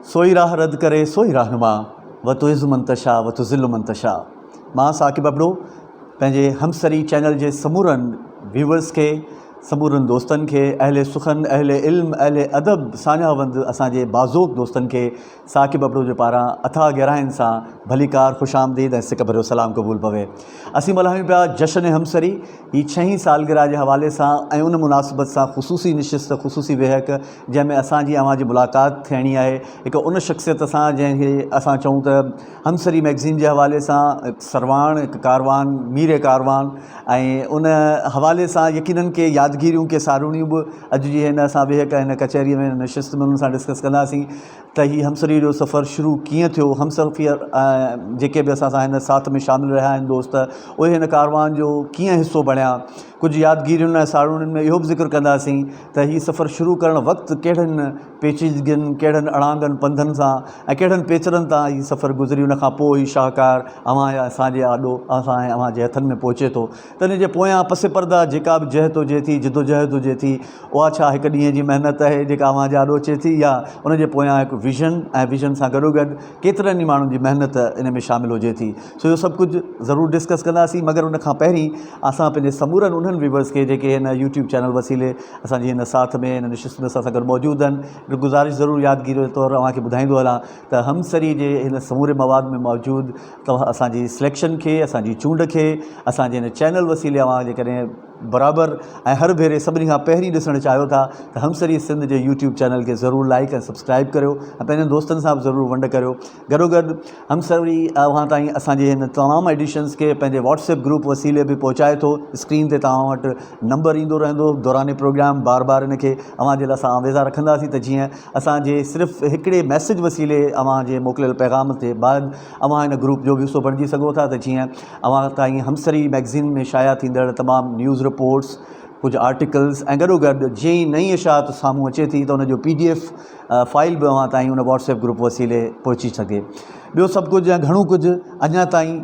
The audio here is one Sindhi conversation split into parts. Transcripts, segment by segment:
سوئي راهه رد ڪري سوئي راهنما، وتعز من تشاء وتذل من تشاء. مان ثاقب ابڙو پنهنجي همسري چينل جي سمورن ويورز کي، سمورن دوستن کي، اهل سخن، اهل علم، اهل ادب، ساڃاهه وند اسان جي باذوق دوستن کي ثاقب ابڙو جي پاران اٿاهه گهراين سان ڀليڪار، خوش آمديد ۽ سڪ ڀريو سلام قبول پوي. اسين ملهايون پيا جشن همسري هي ڇهين سالگرهه جي حوالي سان ۽ ان مناسبت سان خصوصي نشست، خصوصي ويهڪ جنهن ۾ اسان جي اوهان جي ملاقات ٿيڻي آهي هڪ ان شخصيت سان جنهن کي اسان چئون ته همسري مئگزين جي حوالي سان هڪ سرواڻ، هڪ ڪاروان، مير ڪاروان ۽ ان حوالي سان يقينن ڪي يادگيريون ڪي ساروڻيون به اڄ جي هن اسان ويهڪ هن ڪچهري ۾ هن نشست ۾ انهن سان ڊسڪس ڪنداسين. ته هي همسريء جو سفر شروع ڪيئن ٿيو؟ همسفر جيڪي به اسان سان هن ساٿ ۾ شامل رهيا آهن دوست، اهي هن ڪاروان جو ڪيئن حصو بڻيا؟ ڪجهه يادگيرين ۽ ساروڻين ۾ اهو به ذڪر ڪنداسين ته هي سفر شروع ڪرڻ وقت ڪهڙن پيچيدگين، ڪهڙن اڙانگن پنڌن سان ۽ ڪهڙن پيچرن تان هي سفر گذري ان کان پوء هي شاهڪار اوهان يا اسان جي آڏو، اسان ۽ اوهان جي هٿن ۾ پهچي ٿو. ته ان جي پويان پس پرده جيڪا به جهت هجي ٿي، جدوجهد هجي ٿي، اها ڇا هڪ ڏينهن جي محنت آهي جيڪا اوهان جي آڏو اچي ٿي يا ان جي پويان هڪ ويزن ۽ ويزن سان گڏوگڏ ڪيترن ئي ماڻهن جي محنت ان ۾ شامل هجي ٿي. سو اهو سڀ ڪجهه ضرور ڊسڪس ڪنداسين مگر ان کان پهرين اسان پنهنجي سمورن انهن ويورز کي جيڪي هن يوٽيوب چينل وسيلي اسان جي هن ساٿ ۾ هن نشست ۾ اسان سان گڏ موجود آهن هڪ گذارش ضرور يادگيري طور اوهان کي ٻڌائيندو هلان ته همسري جي هن سموري مواد ۾ موجود توهان اسان جي سليڪشن کي اسان جي چونڊ کي اسان جي هن چينل وسيلي اوهان جيڪڏهن برابر ۽ هر ڀيري سڀني کان پهرين ڏسڻ چاهيو ٿا ته همسري سنڌ جي يوٽيوب چينل کي ضرور لائيڪ ۽ سبسڪرائيب ڪريو ۽ پنهنجن دوستن سان به ضرور ونڊ ڪريو گڏوگڏ همسري اوهان تائين اسان جي هن تمام ايڊيشنس کي پنهنجي واٽس ايپ گروپ وسيلي به پهچائي ٿو اسڪرين تي توهان وٽ نمبر ايندو رهندو دوران پروگرام بار بار ان کي اوهان جي لاء اسان آويزا رکنداسين ته جيئن اسان جي صرف هڪڙي ميسيج وسيلي اوهان جي موڪليل پيغام تي بعد اوهان هن گروپ جو به حصو بڻجي سگهو ٿا ته جيئن اوهان تائين همسري مئگزين ۾ شايع ٿيندڙ تمام نيوز رپورٽس، ڪجهه آرٽيڪلز ۽ گڏوگڏ جيئن ئي نئين اشاعت سامهون اچي ٿي ته ان جو پي ڊي ايف فائيل به اوهان تائين ان واٽس ايپ گروپ وسيلي پهچي سگهي. ٻيو سڀ ڪجهه يا گهڻو ڪجهه اڃا تائين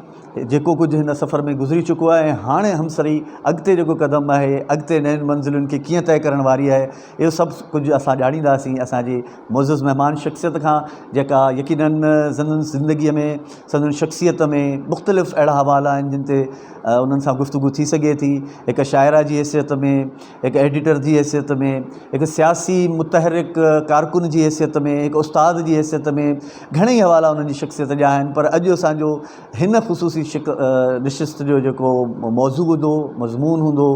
جيڪو ڪجهه هن سفر ۾ گذري چڪو آهي ۽ هاڻي همسري اڳتي جيڪو قدم آهي اڳتي نين منزلن کي ڪيئن طئي ڪرڻ واري آهي اهو سڀ ڪجهه اسان ڄاڻينداسين اسان جي معزز مهمان شخصيت کان جيڪا يقينن سندن زندگيء ۾ سندن شخصيت ۾ مختلف اهڙا حوالا آهن جن تي انهن سان گفتگو ٿي سگهي ٿي هڪ شاعره جي حيثيت ۾ هڪ ايڊيٽر جي حيثيت ۾ هڪ سياسي متحرڪ ڪارڪن جي حيثيت ۾ هڪ استاد جي حيثيت ۾ گهڻيئي حوالا انهن جي شخصيت جا آهن پر اڄ اسانجو هن خصوصي نشست جو جيڪو موضوع هوندو مضمون هوندو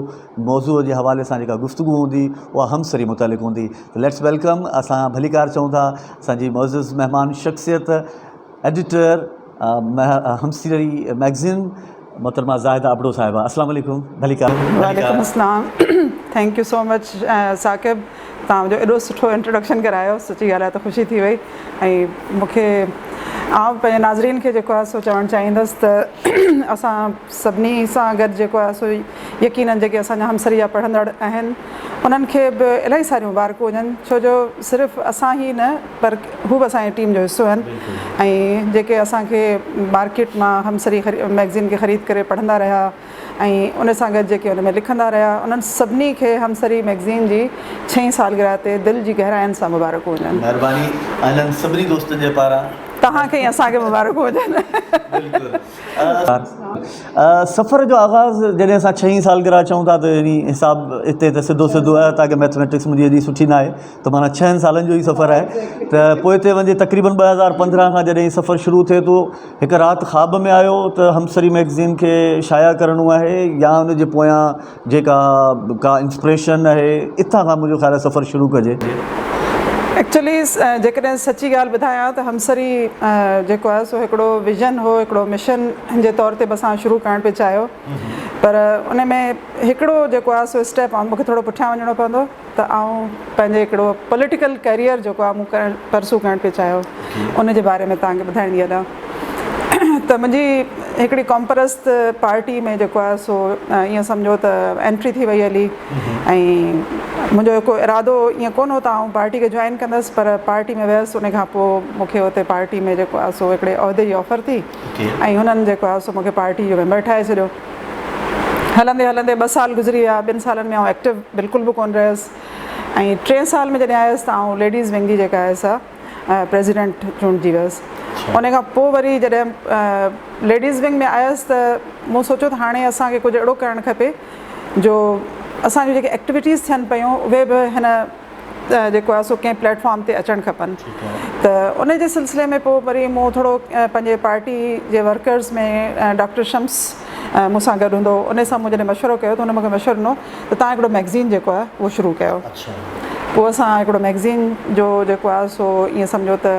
موضوع جي حوالي سان جيڪا گفتگو هوندي اها همسري متعلق هوندي ته ليٽس welcome اسان ڀليڪار چئون ٿا اسان جي معزز مهمان شخصيت ايڊيٽر همسري مئگزين محترمه زاهده ابڙو صاحبه السلام عليڪم ڀليڪار. وعليڪم السلام thank you so much Saqib توهان منهنجو ايڏو سٺو انٽروڊڪشن ڪرايو سچي ڳالهه آهي ته خوشي ٿي وئي ۽ مون کي آئون پنهنجي ناظرين کي جيڪو آهي سو چوڻ چاهيندس ته اسان سڀني سان گڏ جيڪو آهي سو يقينن جيڪي اسان جا همسري جا پڙهندڙ آهن انهن کي به الاهي ساريون مبارڪون هجن ڇو جو صرف اسان ئي نه پر هو به اسان جي ٽيم جو حصو آهن ۽ جيڪي اسان کي مارڪيٽ مان همسري مئگزين کي خريد ڪري پڙهندا رهيا ۽ ان سان گڏ جيڪي ان ۾ لکندا رهيا انهن سڀني کي همسري مئگزين جي ڇهين سالگرهه تي دل جي گهراين سان مبارڪون هجن. مهرباني انهن سڀني دوستن جي پاران. توهان کي ۽ اسان کي مبارڪون هجن. بلڪل. سفر جو آغاز جڏهن اسان ڇهين سالگرهه چئون ٿا ته يعني حساب اتي ته سڌو سڌو آهي تاڪه ميٿميٽڪس منهنجي ايڏي سٺي نه آهي ته معنيٰ ڇهن سالن جو ئي سفر آهي ته پوئتي وڃي تقريبن 2015 کان جڏهن سفر شروع ٿئي ٿو هڪ رات خواب ۾ آيو ته همسري مئگزين کي شايع ڪرڻو آهي يا ان جي پويان جيڪا ڪا انسپريشن آهي اتان کان منهنجو خيال آهي سفر شروع ڪجي. ايڪچولي جيڪڏهن سچي ڳالهه ٻڌايان ته همسري جيڪو آهي سو هڪڙو ويزن هو هڪڙو مشن جي طور تي به اسان شروع ڪرڻ پئي چاهيو پر ان ۾ هڪڙو جيڪو آهي سو اسٽيپ مون کي ٿورو پٺيان وڃڻو پوندو ته آئون پنهنجي هڪڙو پوليٽيڪل ڪيريئر جيڪو آهي مون ڪرڻ پرسو ڪرڻ پئي چاهيو ان جي باري ۾ توهان کي ٻڌائيندي هلان ته منهنجي هڪڙي قومپرست پارٽي ۾ جيڪو آهي سو ائين سمجهو ته انٽري ٿي وئي هلي ۽ منهنجو هڪ ارادو ائين ڪونه هو ته آئون پارٽي کي جوائن ڪندس پر پارٽي ۾ ويس ان کان پوء مون کي اتي پارٽي ۾ جيڪو آهي سو هڪڙي عهدي جي آفر ٿي ۽ هنن جيڪو آهي سو مون کي پارٽي جو ميمبر ٺاهي ڇڏيو هلندي هلندي ٻه سال گذري ويا، ٻن سالن ۾ آئون ايڪٽو بلڪل به ڪونه رهيس ۽ ٽئين سال ۾ جڏهن آيس ته آئون ليڊيز ونگ جي جيڪا آهي سا پريزيڊنٽ چونڊجي ويس. ان کان پوء وري جڏهن ليڊيز ونگ ۾ آيس ته مون سوچيو ته هاڻي اسان کي ڪجهه اهڙو ڪرڻ کپي جو اسان جون جيڪي ايڪٽيوٽيز ٿين پيون اهي به هن جيڪو آهي سو ڪنهن پليٽ فارم تي اچڻ کپن ته ان جي سلسلي ۾ پوء وري مون ٿورو پنهنجي پارٽي جي ورڪرز ۾ ڊاڪٽر شمس مون سان گڏ هوندو هو ان سان مون جڏهن مشورو ڪيو ته هن مون کي مشورو ڏنو ته توهان هڪڙو مئگزين جيڪو آهي اهو شروع ڪيو پوء اسان هڪڙو مئگزين جو جيڪو آهي سو ائين سمجهو ته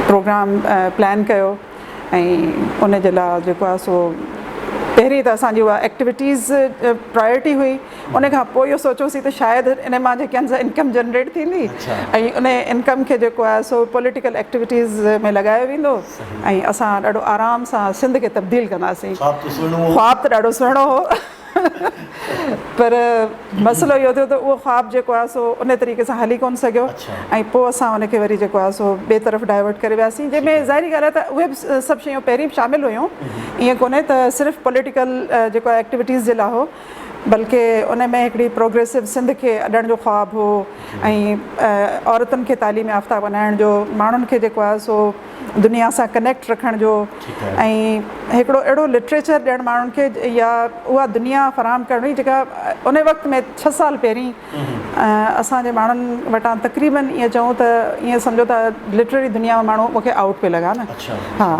پروگرام پلان ڪيو ۽ ان جي لاء جيڪو آهي سو پهرين ته اسان جي اها ايڪٽيوٽيز پرائرٽي هئي ان کان پوء اهو سوچيوسين ته شايد ان مان جيڪي آهن انڪم جنريٽ ٿيندي ۽ ان انڪم کي جيڪو آهي سو پوليٽيڪل ايڪٽيوٽيز ۾ لڳايو ويندو ۽ اسان ڏاڍو آرام سان سنڌ کي تبديل ڪنداسين. خواب ته ڏاڍو سهڻو هو پر مسئلو اهو ٿيو ته اهو خواب جيڪو آهي سو ان طريقي سان هلي ڪونه سگهيو ۽ پوء اسان ان کي وري جيڪو آهي سو ٻئي طرف ڊائيورٽ ڪري وياسين جنهن ۾ ظاهري ڳالهه آهي ته اهي به سڀ شيون پهرين به شامل هيون ائين ڪونهي ته صرف پوليٽيڪل جيڪو آهي ايڪٽيوٽيز جي لاء هو بلڪه ان ۾ هڪڙي پروگريسو سنڌ کي اڏڻ جو خواب هو ۽ عورتن کي تعليم يافته بنائڻ جو ماڻهن کي جيڪو آهي سو دنيا سان ڪنيڪٽ رکڻ جو ۽ هڪڙو اهڙو لٽريچر ڏيڻ ماڻهن کي يا اها دنيا فراهم ڪرڻ هئي جيڪا ان وقت ۾ ڇهه سال پهرين اسان جي ماڻهن وٽان تقريبن ائين چئون ته ائين سمجهو ته لٽرري دنيا ۾ ماڻهو مون کي آئوٽ پئي لڳا نه ها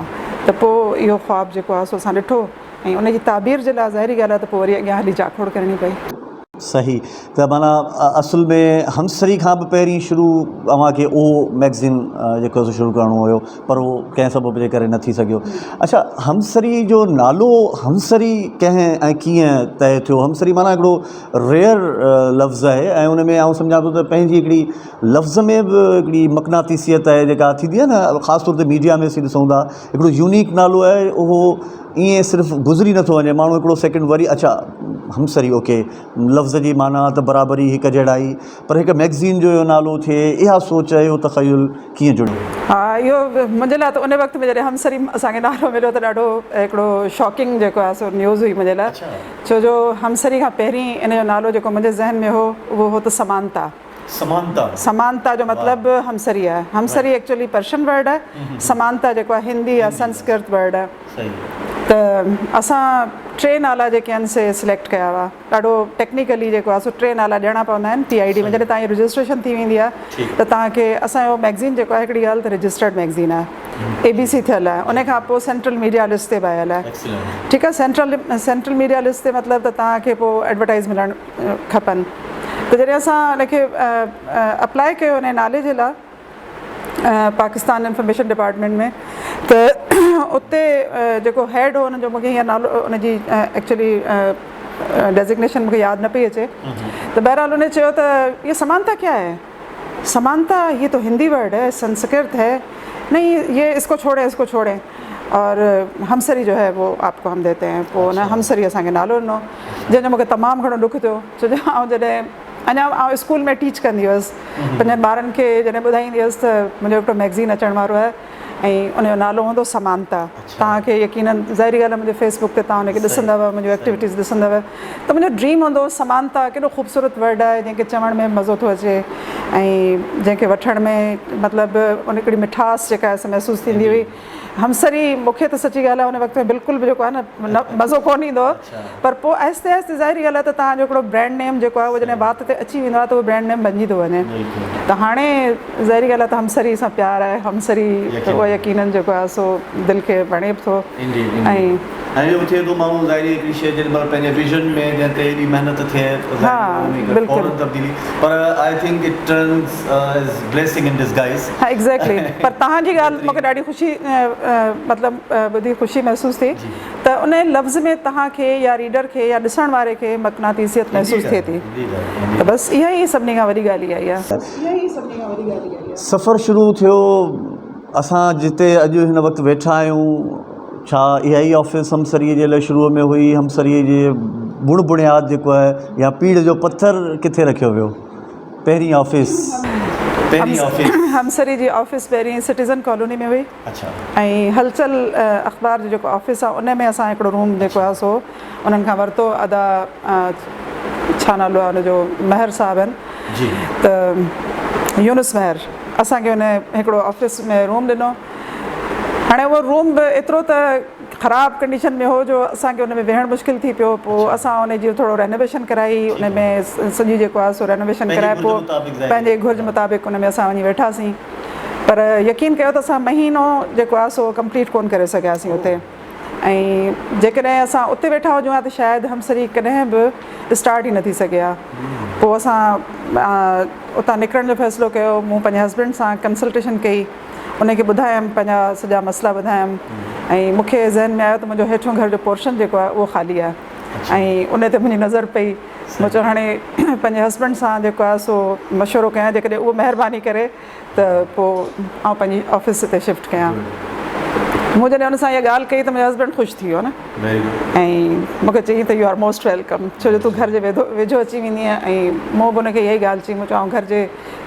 ته پوء اهو خواب جيڪو آهي سو اسان ڏٺو ۽ ان جي تعبير جي لاء ظاهري ڳالهه آهي ته پوء وري اڳيان هلي جاکوڙ ڪرڻي پئي. صحيح ته معنيٰ اصل ۾ همسري کان به پهرين شروع اوهان کي اهو مئگزين جيڪو سو شروع ڪرڻو هيو پر اهو ڪنهن سبب جي ڪري نه ٿي سگهيو. اڇا همسري جو نالو همسري ڪنهن ۽ ڪيئن طئي ٿيو؟ همسري معنيٰ هڪڙو ريئر لفظ آهي ۽ ان ۾ آئون سمجهان ٿو ته پنهنجي هڪڙي لفظ ۾ به هڪڙي مقناطيسيت آهي جيڪا ٿيندي آهي نه خاص طور تي ميڊيا ۾ اسين ڏسون ٿا هڪڙو يونيڪ نالو آهي اهو ائين صرف گذري نٿو وڃي ماڻهو هڪڙو سيڪنڊ وري اڇا همسري اوڪي لفظ جي معنيٰ ته برابري هڪ جهڙائي پر هڪ مئگزين جو اهو نالو ٿئي اها سوچ اهو تخيل ڪيئن جڙيو؟ ها اهو منهنجي لاء ته ان وقت ۾ جڏهن همسري اسان کي نالو مليو ته ڏاڍو هڪڙو شاڪنگ جيڪو آهي سو نيوز هئي منهنجي لاء ڇو جو همسري کان پهرين ان جو نالو جيڪو منهنجي ذهن ۾ هو اهو هو ته سمانتا. سمانتا. سمانتا جو مطلب به همسري آهي. همسري ايڪچوئلي پرشن ورڊ آهي. سمانتا جيڪو آهي هندي يا سنسڪرت ورڊ آهي. ته اسان ٽي نالا جيڪي آهن سي سليڪٽ ڪيا هئا. ڏاڍو ٽيڪنيڪلي جيڪو آهي سو ٽي نالا ڏيڻا پوندا آهن پي I D ۾ جڏهن توهان جي رجسٽريشن ٿي ويندي آهي ته توهان کي اسان جو مئگزين جيڪو آهي هڪڙي ڳالهه ته رجسٽرڊ مئگزين آهي. اي بي سي ٿيل آهي ان کان پوء سينٽرل ميڊيا لسٽ تي به آيل آهي. ٺيڪ آهي سينٽرل سينٽرل ميڊيا لسٽ تي مطلب ته توهان کي پوء ايڊورٽائز ملڻ کپن ته جڏهن اسان ان کي اپلاء ڪيو ان نالي جي لاء پاڪستان انفارميشن ڊپارٽمينٽ ۾ ته اتي جيڪو هيڊ هو ان جو مونکي هينئر نالو ان جي ايڪچولي ڊيزگنيشن مونکي ياد نه پئي اچي ته بهرحال ان چيو ته یہ سمانتا کيا هي سمانتا یہ تو هندي ورڊ هي سنسڪرت هي نہیں یہ اس کو ڇوڙي اس کو ڇوڙي اور همسري جو هي وہ آپ کو هم ديتي هين پوء ان همسري اسان کي نالو ڏنو جنهن جو مونکي تمام گهڻو ڏک ٿيو ڇو جو آئون جڏهن اڃا آئون اسڪول ۾ ٽيچ ڪندي هيس پنهنجن ٻارن کي جڏهن ٻڌائيندي هيس ته منهنجو هڪڙو مئگزين اچڻ وارو آهي ۽ ان جو نالو هوندو سمانتا توهان کي يقينن ظاهري ڳالهه آهي منهنجي فيس بڪ تي توهان ان کي ڏسندؤ منهنجون ايڪٽيوٽيز ڏسندؤ ته منهنجو ڊريم هوندو هو سمانتا ڪيڏو خوبصورت ورڊ آهي جنهن کي چوڻ ۾ مزو ٿو اچي ۽ جنهن کي وٺڻ ۾ مطلب ان هڪڙي مٺاس جيڪا آهي سا محسوس ٿيندي هئي همسري مون کي ته سچي ڳالهه آهي ان وقت ۾ بلڪل به جيڪو آهي نه مزو ڪونه ايندو هو پر پوء آهستي آهستي ظاهري ڳالهه آهي ته توهان جو هڪڙو برانڊ نيم جيڪو آهي اهو جڏهن وات تي اچي ويندو آهي ته اهو برانڊ نيم بنجي ٿو وڃي ته هاڻي ظاهري ڳالهه آهي ته همسري سان پيار آهي همسري اهو يقينن جيڪو آهي سو دل کي وڻي به ٿو ۽ ۽ اهو به ٿئي ٿو ماڻهو ظاهري هڪڙي شيء جيڏي مهل پنهنجي ويزن ۾ جنهن تي ايڏي محنت ٿئي ته ظاهري ان ۾ هڪ فورن تبديلي پر I think it turns as blessing in disguise. ها ايگزيڪٽلي پر توهان جي ڳالهه مونکي ڏاڍي خوشي مطلب ٻڌي خوشي محسوس ٿي ته ان لفظ ۾ توهان کي يا ريڊر کي يا ڏسڻ واري کي مقناطيسيت محسوس ٿئي ٿي ته بس اها ئي سڀني کان وڏي ڳالهه اها ئي آهي. سفر شروع ٿيو اسان جتي اڄ هن وقت ويٺا آهيون ڇا اها ئي آفيس همسريء جي لاء شروع ۾ هئي همسريء جي بڻ بڻياد جيڪو آهي يا پيڙهه جو پٿر ڪٿي رکيو ويو پهرين آفيس پهرين آفيس همسري جي آفيس پهرين سٽيزن ڪالوني ۾ هئي ۽ هلچل اخبار جو جيڪو آفيس آهي ان ۾ اسان هڪڙو روم جيڪو آهي سو انهن کان ورتو ادا ڇا نالو آهي ان جو مهر صاحب آهن ته يونس مهر. اسان کي ان هڪڙو آفيس ۾ روم ڏنو. هاڻي اهو روم به ايترو ته خراب ڪنڊيشن ۾ هو جو اسان کي ان ۾ ويهڻ مشڪل ٿي پيو. پوء اسان ان جي ٿورو رينوويشن ڪرائي، ان ۾ سڄي جيڪو آهي سو رينوويشن ڪرائي پوء پنهنجي گهرج مطابق ان ۾ اسان وڃي ويٺاسين. پر يقين ڪيو ته اسان مهينو جيڪو آهي سو ڪمپليٽ ڪونه ڪري سگهياسين اتي. ۽ جيڪڏهن اسان اتي ويٺا هجون ها ته شايد همسري ڪڏهن به اسٽارٽ ئي نه ٿي سگهي ها. پوء اسان اتان نڪرڻ جو فيصلو ڪيو. مون پنهنجي هسبنڊ سان ڪنسلٽيشن ڪئي، ان کي ٻڌايم، پنهنجا سڄا مسئلا ٻڌايم ۽ مون کي ذهن ۾ آيو ته منهنجو هيٺيون گهر جو پورشن جيڪو آهي اهو خالي آهي ۽ ان تي منهنجي نظر پئي. مون چيو هاڻي پنهنجي هسبنڊ سان جيڪو آهي سو مشورو ڪيان، جيڪڏهن اهو مهرباني ڪري ته پوء آئون پنهنجي آفيس هتي شفٽ ڪيان. مون جڏهن ان سان اها ڳالهه ڪئي ته منهنجو هسبنڊ خوش ٿي ويو نه ۽ مون کي چيائين ته يو آر موسٽ welcome ڇو جو تون گهر جي ويجهو اچي ويندينء ۽ مون به ان کي اها ئي ڳالهه چئي، مون چيو آئون گهر جي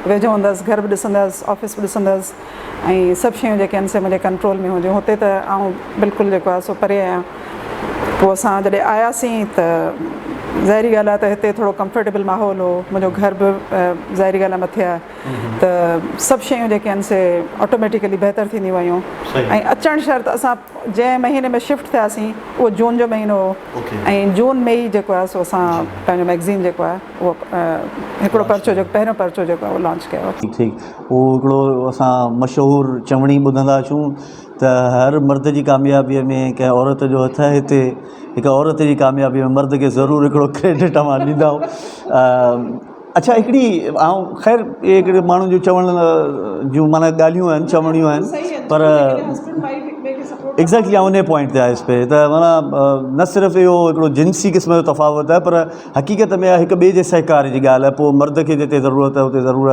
ويجهو هوندس، گهر به ڏسندس، آفيس به ڏسندس ۽ سڀ شيون جيڪي آهن سي منهنجي ڪنٽرول ۾ هونديون، هتي ته آئون بلڪل جيڪو آهي سو پري آهيان. پوء اسان جڏهن آياسين ته ظاهري ڳالهه آهي ته هتي ٿورو ڪمفرٽيبل ماحول هو، منهنجو گهر به ظاهري ڳالهه آهي مٿي آهي ته سڀ شيون جيڪي آهن سي آٽوميٽيڪلي بهتر ٿينديون ويون ۽ اچڻ شرط اسان جنهن مهيني ۾ شفٽ ٿياسين اهو جون جو مهينو هو ۽ جون ۾ ئي جيڪو آهي سو اسان پنهنجو مئگزين جيڪو آهي اهو هڪڙو پرچو جيڪو پهريون پرچو جيڪو آهي اهو لانچ ڪيو. ٺيڪ ٺيڪ اهو هڪڙو اسان مشهور چوڻي ٻڌندا اچون ته هر مرد جي ڪاميابيء ۾ ڪنهن عورت جو هٿ آهي هتي هڪ عورت جي ڪاميابيء ۾ مرد کي ضرور هڪڙو ڪريڊٽ اوهان ڏيندؤ. اڇا هڪڙي آئون خير اهي هڪڙي ماڻهن جون چوڻ جون معنيٰ ڳالهيون آهن چوڻيون آهن پر ايگزيڪٽلي آئون انهي پوائنٽ تي آيس پئي ته معنيٰ نه صرف اهو هڪڙو جنسي قسم جو تفاوت آهي پر حقيقت ۾ هڪ ٻئي جي سهڪار جي ڳالهه آهي پوء مرد کي جتي ضرورت آهي اتي ضرور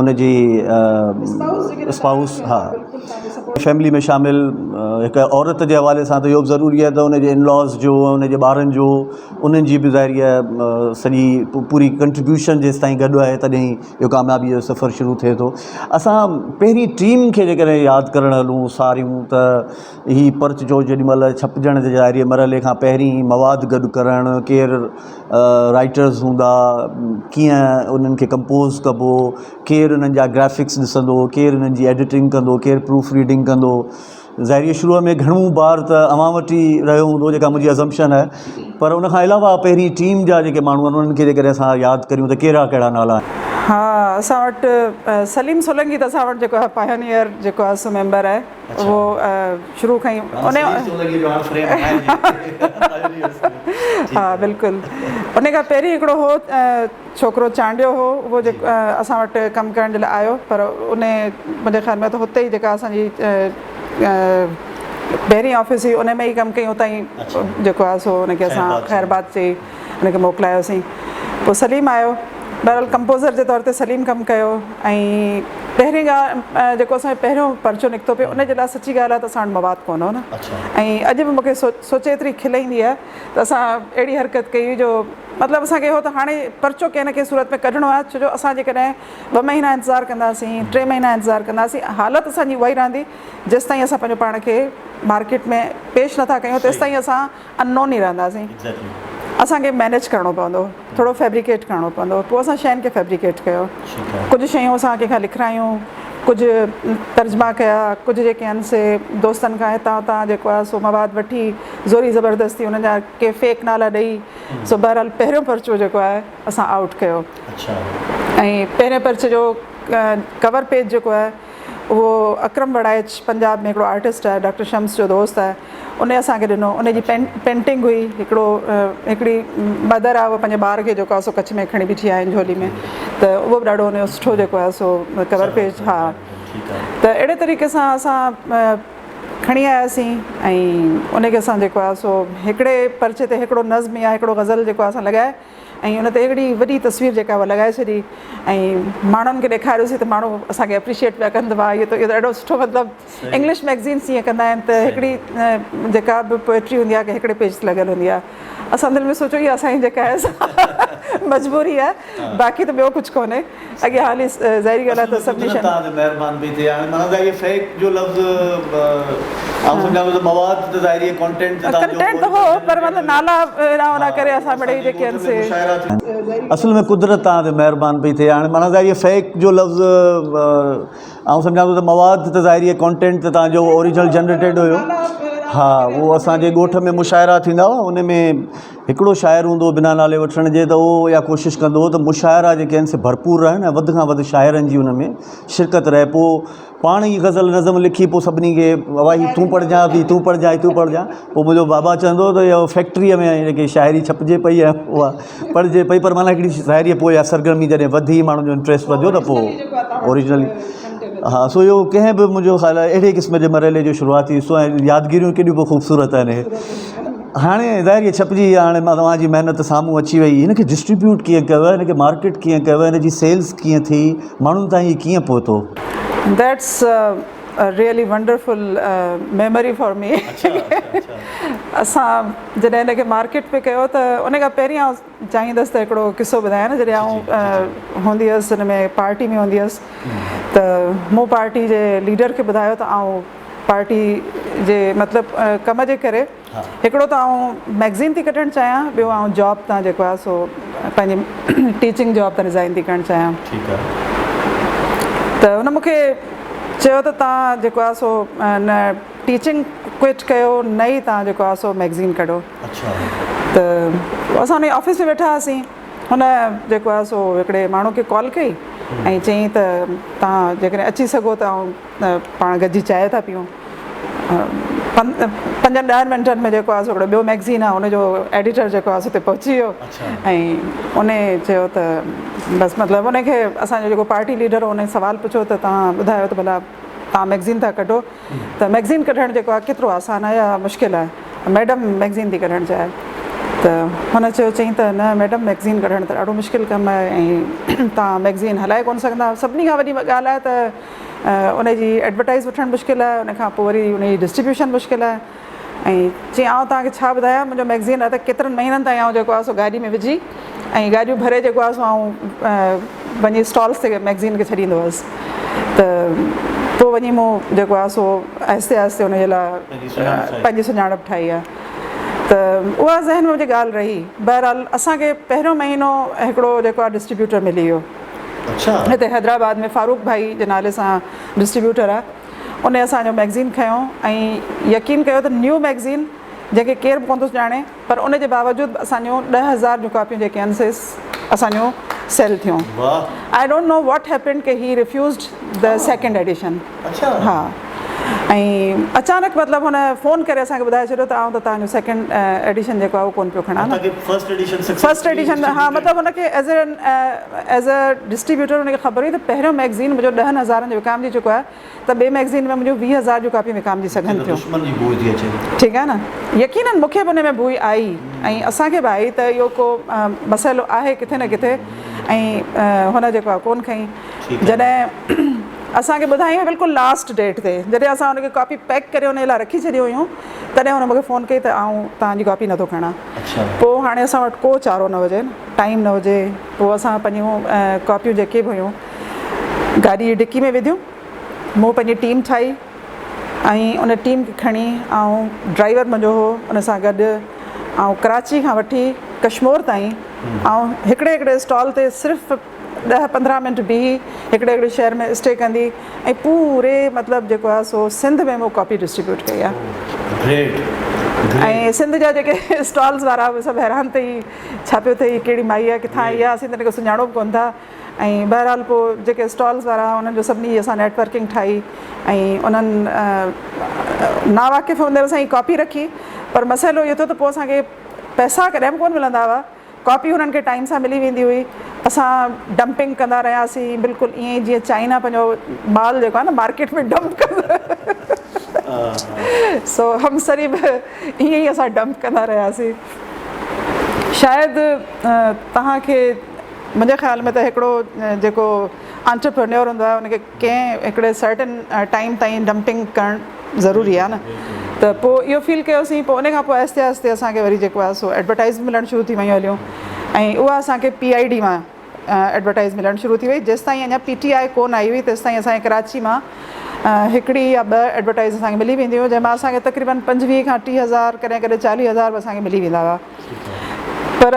ان جي اسپائوس ها فيملي ۾ شامل هڪ عورت جي حوالي سان ته اهو به ضروري آهي ته ان جي ان لاز جو ان جي ٻارن جو انهن جي به ظاهري آهي سڄي پوري ڪنٽريبيوشن جيستائين گڏ آهي تڏهن ئي اهو ڪاميابي جو سفر شروع ٿئي ٿو. اسان پهرين ٽيم کي جيڪڏهن ياد ڪرڻ هلون ساريون ته هي پرچو جيڏي مهل ڇپجڻ جي ظاهري مرحلي کان پهرين مواد گڏ ڪرڻ ڪير رائٽرز هوندا ڪيئن انهن کي ڪمپوز ڪبو ڪير انهن جا گرافڪس ڏسندو ڪير انهن جي ايڊيٽنگ ڪندو ڪير پروف ريڊنگ ڪندو ظاهري شروع ۾ گهڻو بار ته اوهان وٽ ئي رهيو هوندو جيڪا منهنجي ازمپشن آهي پر ان کان علاوه پهرين ٽيم جا جيڪي ماڻهو آهن انهن کي جيڪڏهن اسان ياد ڪريون ته ڪهڙا ڪهڙا نالا آهن. ها اسان وٽ سليم سولنگي ته اسان وٽ جيڪو آهي پايونيئر جيڪو آهي سو ميمبر آهي اهو شروع کان ئي ان ها بلڪل ان کان پهرين هڪڙو هو ڇوڪرو چانڊيو هو اهو جيڪو اسان وٽ ڪم ڪرڻ جي لاء آيو پر ان منهنجي خيال ۾ ته هتي ئي جيڪا اسان جي پهرين آفيس هئي ان ۾ ئي ڪم ڪيائين اتان ئي جيڪو آهي سو ان کي اسان خيرباد چئي ان کي موڪلايوسين پوء سليم آيو بهرحال ڪمپوزر جي طور تي سليم ڪم ڪيو ۽ پهرين ڳالهه جيڪو اسان جو پهريون پرچو نڪتو پئي ان جي لاء سچي ڳالهه آهي ته اسان وٽ مواد ڪونه هو نه ۽ اڄ به مون کي سوچي ايتري کل ايندي آهي ته اسان اهڙي حرڪت ڪئي هئي جو مطلب اسان کي هو ته هاڻي پرچو ڪنهن نه ڪنهن صورت ۾ ڪڍڻو آهي ڇو جو اسان جيڪڏهن ٻه مهينا انتظار ڪنداسين ٽي مهينا انتظار ڪنداسين حالت اسان جي اها ئي رهندي جيستائين اسان پنهنجو پاڻ کي مارڪيٽ ۾ پيش نٿا ڪيون تيستائين اسان ان نون ئي رهنداسين اسان کي مينيج ڪرڻو پوندو ٿورو فيبريڪيٽ ڪرڻو پوندو پوء اسان شين کي فيبريڪيٽ ڪيو ڪجهه شيون اسان ڪنهن کان لکرايون ڪجهه ترجما ڪيا ڪجهه جيڪي آهن سي دوستن کان هتان هتان جيڪو آهي سو مواد وٺي زوري زبردستي انهن جا ڪي فيڪ نالا ڏئي سو بهرحال پهريون پرچو جيڪو آهي اسان آئوٽ ڪيو ۽ پهرين پرچي جو ڪور پيج جيڪو آهي اهو اڪرم وڙائچ پنجاب ۾ هڪڙو آرٽسٽ آهي ڊاڪٽر شمس جو دوست آهي ان اسان کي ڏنو ان جي پينٽنگ هئي هڪڙو هڪڙي مدر آهي اهو پنهنجي ٻار کي جيڪو آهي سو ڪڇ ۾ کڻي بيٺي آهي جهولي ۾ ته اهو به ڏاڍو ان جو سٺو جيڪو آهي سو ڪور پيج ها ته اهڙي طريقي سان اسان کڻي آياسين ۽ ان کي اسان جيڪو آهي سو هڪڙي پرچي تي هڪڙو نظم يا هڪڙو غزل جيڪو آهي اسان لڳائي ۽ ان تي هڪڙي وڏي تصوير جيڪا اها لڳائي ڇڏي ۽ ماڻهن کي ڏيکاريوسين ته ماڻهو اسان کي اپريشيئيٽ پيا ڪن ته واهه اهو ته اهڙو سٺو مطلب انگلش ميگزينس ائين ڪندا آهن ته هڪڙي جيڪا به پوئٽري هوندي آهي هڪڙي پيج تي لڳل هوندي آهي اسان دل ۾ سوچيو اها اسان جي جيڪا آهي سا مجبوري آهي باقي ته ٻيو ڪجهه ڪونهي اڳيان هلي ظاهري ڳالهه آهي ته سڀني شين. توهان تي مهربان پئي ٿئي هاڻي معنيٰ ته اهي فيڪ جو لفظ آئون سمجهان ٿو ته مواد ته ظاهري آهي ڪانٽينٽ ته توهان جو ڪنٽينٽ ته هو پر مطلب نالا هيڏانهن هوڏانهن ڪري اسان مڙئي جيڪي آهن سي. اصل ۾ قدرت توهان تي مهربان پئي ٿئي هاڻي معنيٰ ته اهي فيڪ جو لفظ آئون سمجهان ٿو ته مواد ته ظاهري آهي ڪانٽينٽ ته توهان جو اوريجنل جنريٽيڊ هيو ها اهو اسان جي ڳوٺ ۾ مشاعرا ٿيندا هئا ان ۾ هڪڙو شاعر هوندو هو بنا نالي وٺڻ جي ته اهو اها ڪوشش ڪندو هو ته مشاعرا جيڪي آهن سي ڀرپور رهن ۽ وڌ کان وڌ شاعرن جي ان ۾ شرڪت رهي پوء پاڻ ئي غزل نظم لکي پوء سڀني کي بابا هي تون پڙهجان هي تون پڙهجان هي تون پڙهجان پوء منهنجو بابا چوندو هو ته اهو فيڪٽريء ۾ جيڪي شاعري ڇپجي پئي ۽ اها پڙهجي پئي پر معنيٰ هڪڙي شاعريء پوء اها سرگرمي جڏهن وڌي ماڻهن جو انٽريسٽ وڌيو ته پوء اوريجنلي ها سو اهو ڪنهن به منهنجو خيال آهي اهڙي قسم جي مرحلي جو شروعاتي حصو ۽ يادگيريون ڪيڏيون به خوبصورت آهن اهي هاڻي ظاهر هي ڇپجي وئي هاڻي توهان جي محنت سامهون اچي وئي هن کي ڊسٽريبيوٽ ڪيئن ڪيو هن کي مارڪيٽ ڪيئن ڪيو هن جي سيلز ڪيئن ٿي ماڻهن تائين هي ڪيئن پهتو. That's a really wonderful memory for me اسان جڏهن هن کي مارڪيٽ پي ڪيو ته ان کان پهرين آئون چاهيندس ته هڪڙو قصو ٻڌايان نه جڏهن آئون هوندي هيس هن ۾ پارٽي ۾ هوندي هيس ته مون پارٽي جي ليڊر کي ٻڌايو ته آئون پارٽي جي مطلب ڪم جي ڪري هڪڙو ته آئون مئگزين ٿي ڪڍڻ چاهيان ٻيو آئون جاب تان جيڪو آهي سو پنهنجي ٽيچنگ جاب تان رزائن ٿي ڪرڻ چاهيان ته هن مونکي چيو ته تان جيڪو آهي سو نه ٽيچنگ ڪوئٽ ڪيو نه ئي تان جيڪو آهي سو مئگزين ڪڍو ته اسان ان آفيس ۾ ويٺا هئاسين هن جيڪو آهي سو هڪڙي ماڻهو کي ڪال ڪئي ۽ چيائين ته تان جيڪڏهن اچي سگهو ته آئون پاڻ گڏجي چانهه ٿا پيئون. پنجن ڏهن منٽن ۾ جيڪو آهي سو هڪڙو ٻيو مئگزين آهي ان جو ايڊيٽر جيڪو آهي سو اتي پهچي ويو ۽ ان چيو ته بس مطلب ان کي اسان جو جيڪو پارٽي ليڊر هو ان سوال پڇيو ته توهان ٻڌايو ته ڀلا توهان مئگزين ٿا ڪڍو ته مئگزين ڪڍڻ جيڪو آهي ڪيترو آسان آهي يا مشڪل آهي ميڊم مئگزين ٿي ڪڍڻ چاهي ته هن چيو چئين ته نه ميڊم مئگزين ڪڍڻ ته ڏاڍو مشڪل ڪم آهي ۽ توهان مئگزين هلائي ڪونه سگهندا سڀني کان وڏي ڳالهه آهي ته ان جي ايڊورٽائيز وٺڻ مشڪل آهي ان کان پوء وري ان جي ڊسٽريبيوشن مشڪل آهي ۽ چيائين آئون توهان کي ڇا ٻڌايان منهنجو مئگزين آهي ته ڪيترن مهينن تائين آئون جيڪو آهي سو گاڏي ۾ وجهي ۽ گاڏيون ڀري جيڪو آهي سو آئون وڃي اسٽالس تي مئگزين کي ڇڏيندو هئس ته پوء وڃي مون جيڪو آهي سو آهستي آهستي ان جي لاء پنهنجي سڃاڻپ ٺاهي آهي ته اها ذهن ۾ منهنجي ڳالهه رهي بهرحال اسان کي پهريون مهينو هڪڙو جيڪو آهي ڊسٽريبيوٽر ملي ويو هتي حيدرآباد ۾ فاروق ڀائي جي نالي سان ڊسٽريبيوٽر آهي ان اسان جو مئگزين کنيو ۽ يقين ڪيو ته نيو مئگزين جنهن کي ڪير به ڪونه ٿو سڃاڻي پر ان جي باوجود اسان جون 10,000 جون ڪاپيون جيڪي آهن سي اسان جون سيل ٿيون. I don't know what happened K he refused the second edition. ها ۽ اچانڪ مطلب هن فون ڪري اسان کي ٻڌائي ڇڏيو ته آئون ته توهان جو سيڪنڊ ايڊيشن جيڪو آهي اهو ڪونه پيو کڻان. فرسٽ ايڊيشن فرسٽ ايڊيشن ها مطلب هن کي ايز ايز ا ڊسٽريبيوٽر هن کي خبر هئي ته پهريون مئگزين منهنجو ڏهن هزارن جو وڪامجي چڪو آهي ته ٻئي مئگزين ۾ منهنجون 20 هزار جون ڪاپيون وڪامجي سگهن ٿيون. دشمن جي بوء ٿي اچي. ٺيڪ آهي نه يقينن مون کي به ان ۾ بوء آئي ۽ اسان کي به آئي ته اهو ڪو مسئلو آهي ڪٿي نه ڪٿي ۽ هن جيڪو آهي ڪونه کنئي جڏهن اسان کي ٻڌايائين بلڪل لاسٽ ڊيٽ تي جڏهن اسان ان کي ڪاپي پيڪ ڪري ان جي لاء رکي ڇڏيون هيون تڏهن هن مون کي فون ڪئي ته آئون توهان جي ڪاپي نٿو کڻان پوء هاڻي اسان وٽ ڪو چارو نه هجي ٽائيم نه هجي پوء اسان پنهنجون ڪاپيون جيڪي به هيون گاڏي جي ڊڪي ۾ وڌيون مون پنهنجي ٽيم ٺاهي ۽ ان ٽيم کي کڻي آئون ڊرائيور منهنجو هو ان سان گڏ آئون ڪراچي کان وٺي ڪشمور تائين آئون هڪڙي هڪڙي اسٽال تي صرف ڏهه 15 منٽ بيهي هڪڙي هڪڙي شهر ۾ اسٽي ڪندي ۽ پوري مطلب جيڪو آهي سو سنڌ ۾ مون ڪاپي ڊسٽريبيوٽ ڪئي آهي. ۽ سنڌ جا جيڪي اسٽالز وارا اهي سڀ حيران ته هي ڇا پيو ٿئي هي ڪهڙي مائي آهي ڪٿان آئي آهي اسين ته هن کي سڃاڻو به ڪونه ٿا ۽ بهرحال پوء جيڪي اسٽالز وارا انهن جو سڀني جي اسان نيٽ ورڪنگ ٺاهي ۽ انهن ناواقف هوندي به اسان جي ڪاپي رکي پر مسئلو اهو ٿيو ته پوء اسان کي پئسا ڪڏهن به ڪونه ملندا هئا ڪاپي هنن کي ٽائيم سان ملي ويندي هئي. اسان ڊمپنگ ڪندا رهياسين بلڪل ائين ئي جيئن چائنا پنهنجو مال جيڪو آهي نه مارڪيٽ ۾ ڊمپ ڪندو آهي سو همسري به ائين ئي اسان ڊمپ ڪندا رهياسين. شايد توهان کي منهنجي خيال ۾ ته هڪڙو جيڪو انٽرپرينيور هوندو آهي ان کي ڪنهن هڪڙي سرٽن ٽائيم تائين ڊمپنگ ڪرڻ ضروري آهي نه ته پوء اهو فيل ڪيوسين پوء ان کان پوء آهستي آهستي اسان کي وري جيڪو آهي سو ايڊورٽائز به ملڻ شروع ٿي ويون هليون ۽ اها اسان کي پي I D مان ايڊورٽائيز ملڻ شروع ٿي وئي. جيستائين اڃا پي ٽي آء ڪونه آئي هئي تيستائين اسان کي ڪراچي مان هڪڙي يا ٻه ايڊورٽائيز اسان کي ملي وينديون هيون جنهن مان اسان کي تقريبن 25 کان 30 هزار ڪڏهن ڪڏهن 40 هزار به اسان کي ملي ويندا هئا. پر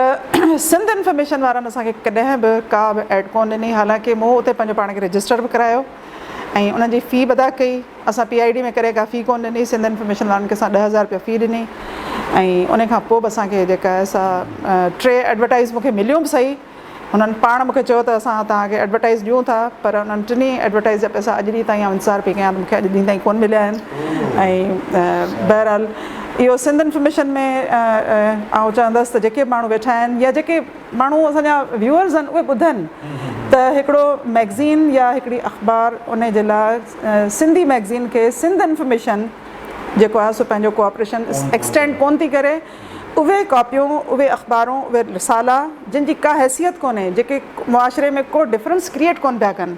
سنڌ انفارميشن وارن اسان کي ڪڏهن به ڪا به ايڊ ڪونه ڏني حالانڪه مون اتي پنهنجو پاڻ کي رجسٽر به ڪرايو ۽ انهن جي في به ادا ڪئي. اسان پي I D ۾ ڪڏهن ڪا في ڪونه ڏني، سنڌ انفارميشن وارن کي اسان 10,000 رپيا في ڏني ۽ ان کان پوء به اسان کي جيڪا آهي سا ٽي ايڊورٽائيز مون کي مليون به سهي. هنن پاڻ مون کي چيو ته اسان توهان کي ايڊورٽائيز ڏيون ٿا پر انهن ٽنهي ايڊورٽائيز جا پئسا اڄ ڏينهن تائين آئون انتظار پئي ڪيان ته مون کي اڄ ڏينهن تائين ڪونه مليا آهن ۽ بهرحال اهو سنڌ انفارميشن ۾ آئون چوندس ته جيڪي به ماڻهو ويٺا آهن يا جيڪي ماڻهو اسان جا ويوئرز آهن اهي ٻڌن ته هڪڙو مئگزين يا هڪڙي اخبار ان جي لاء سنڌي مئگزين کي سنڌ انفارميشن جيڪو آهي سو پنهنجو ڪوآپريشن ايڪسٽينڊ ڪونه ٿي ڪري. اهي ڪاپيون، اهي اخبارون، اهي رسالا جن جي ڪا حيثيت ڪونهي، جيڪي معاشري ۾ ڪو ڊفرنس ڪريئيٽ ڪونه پيا ڪن،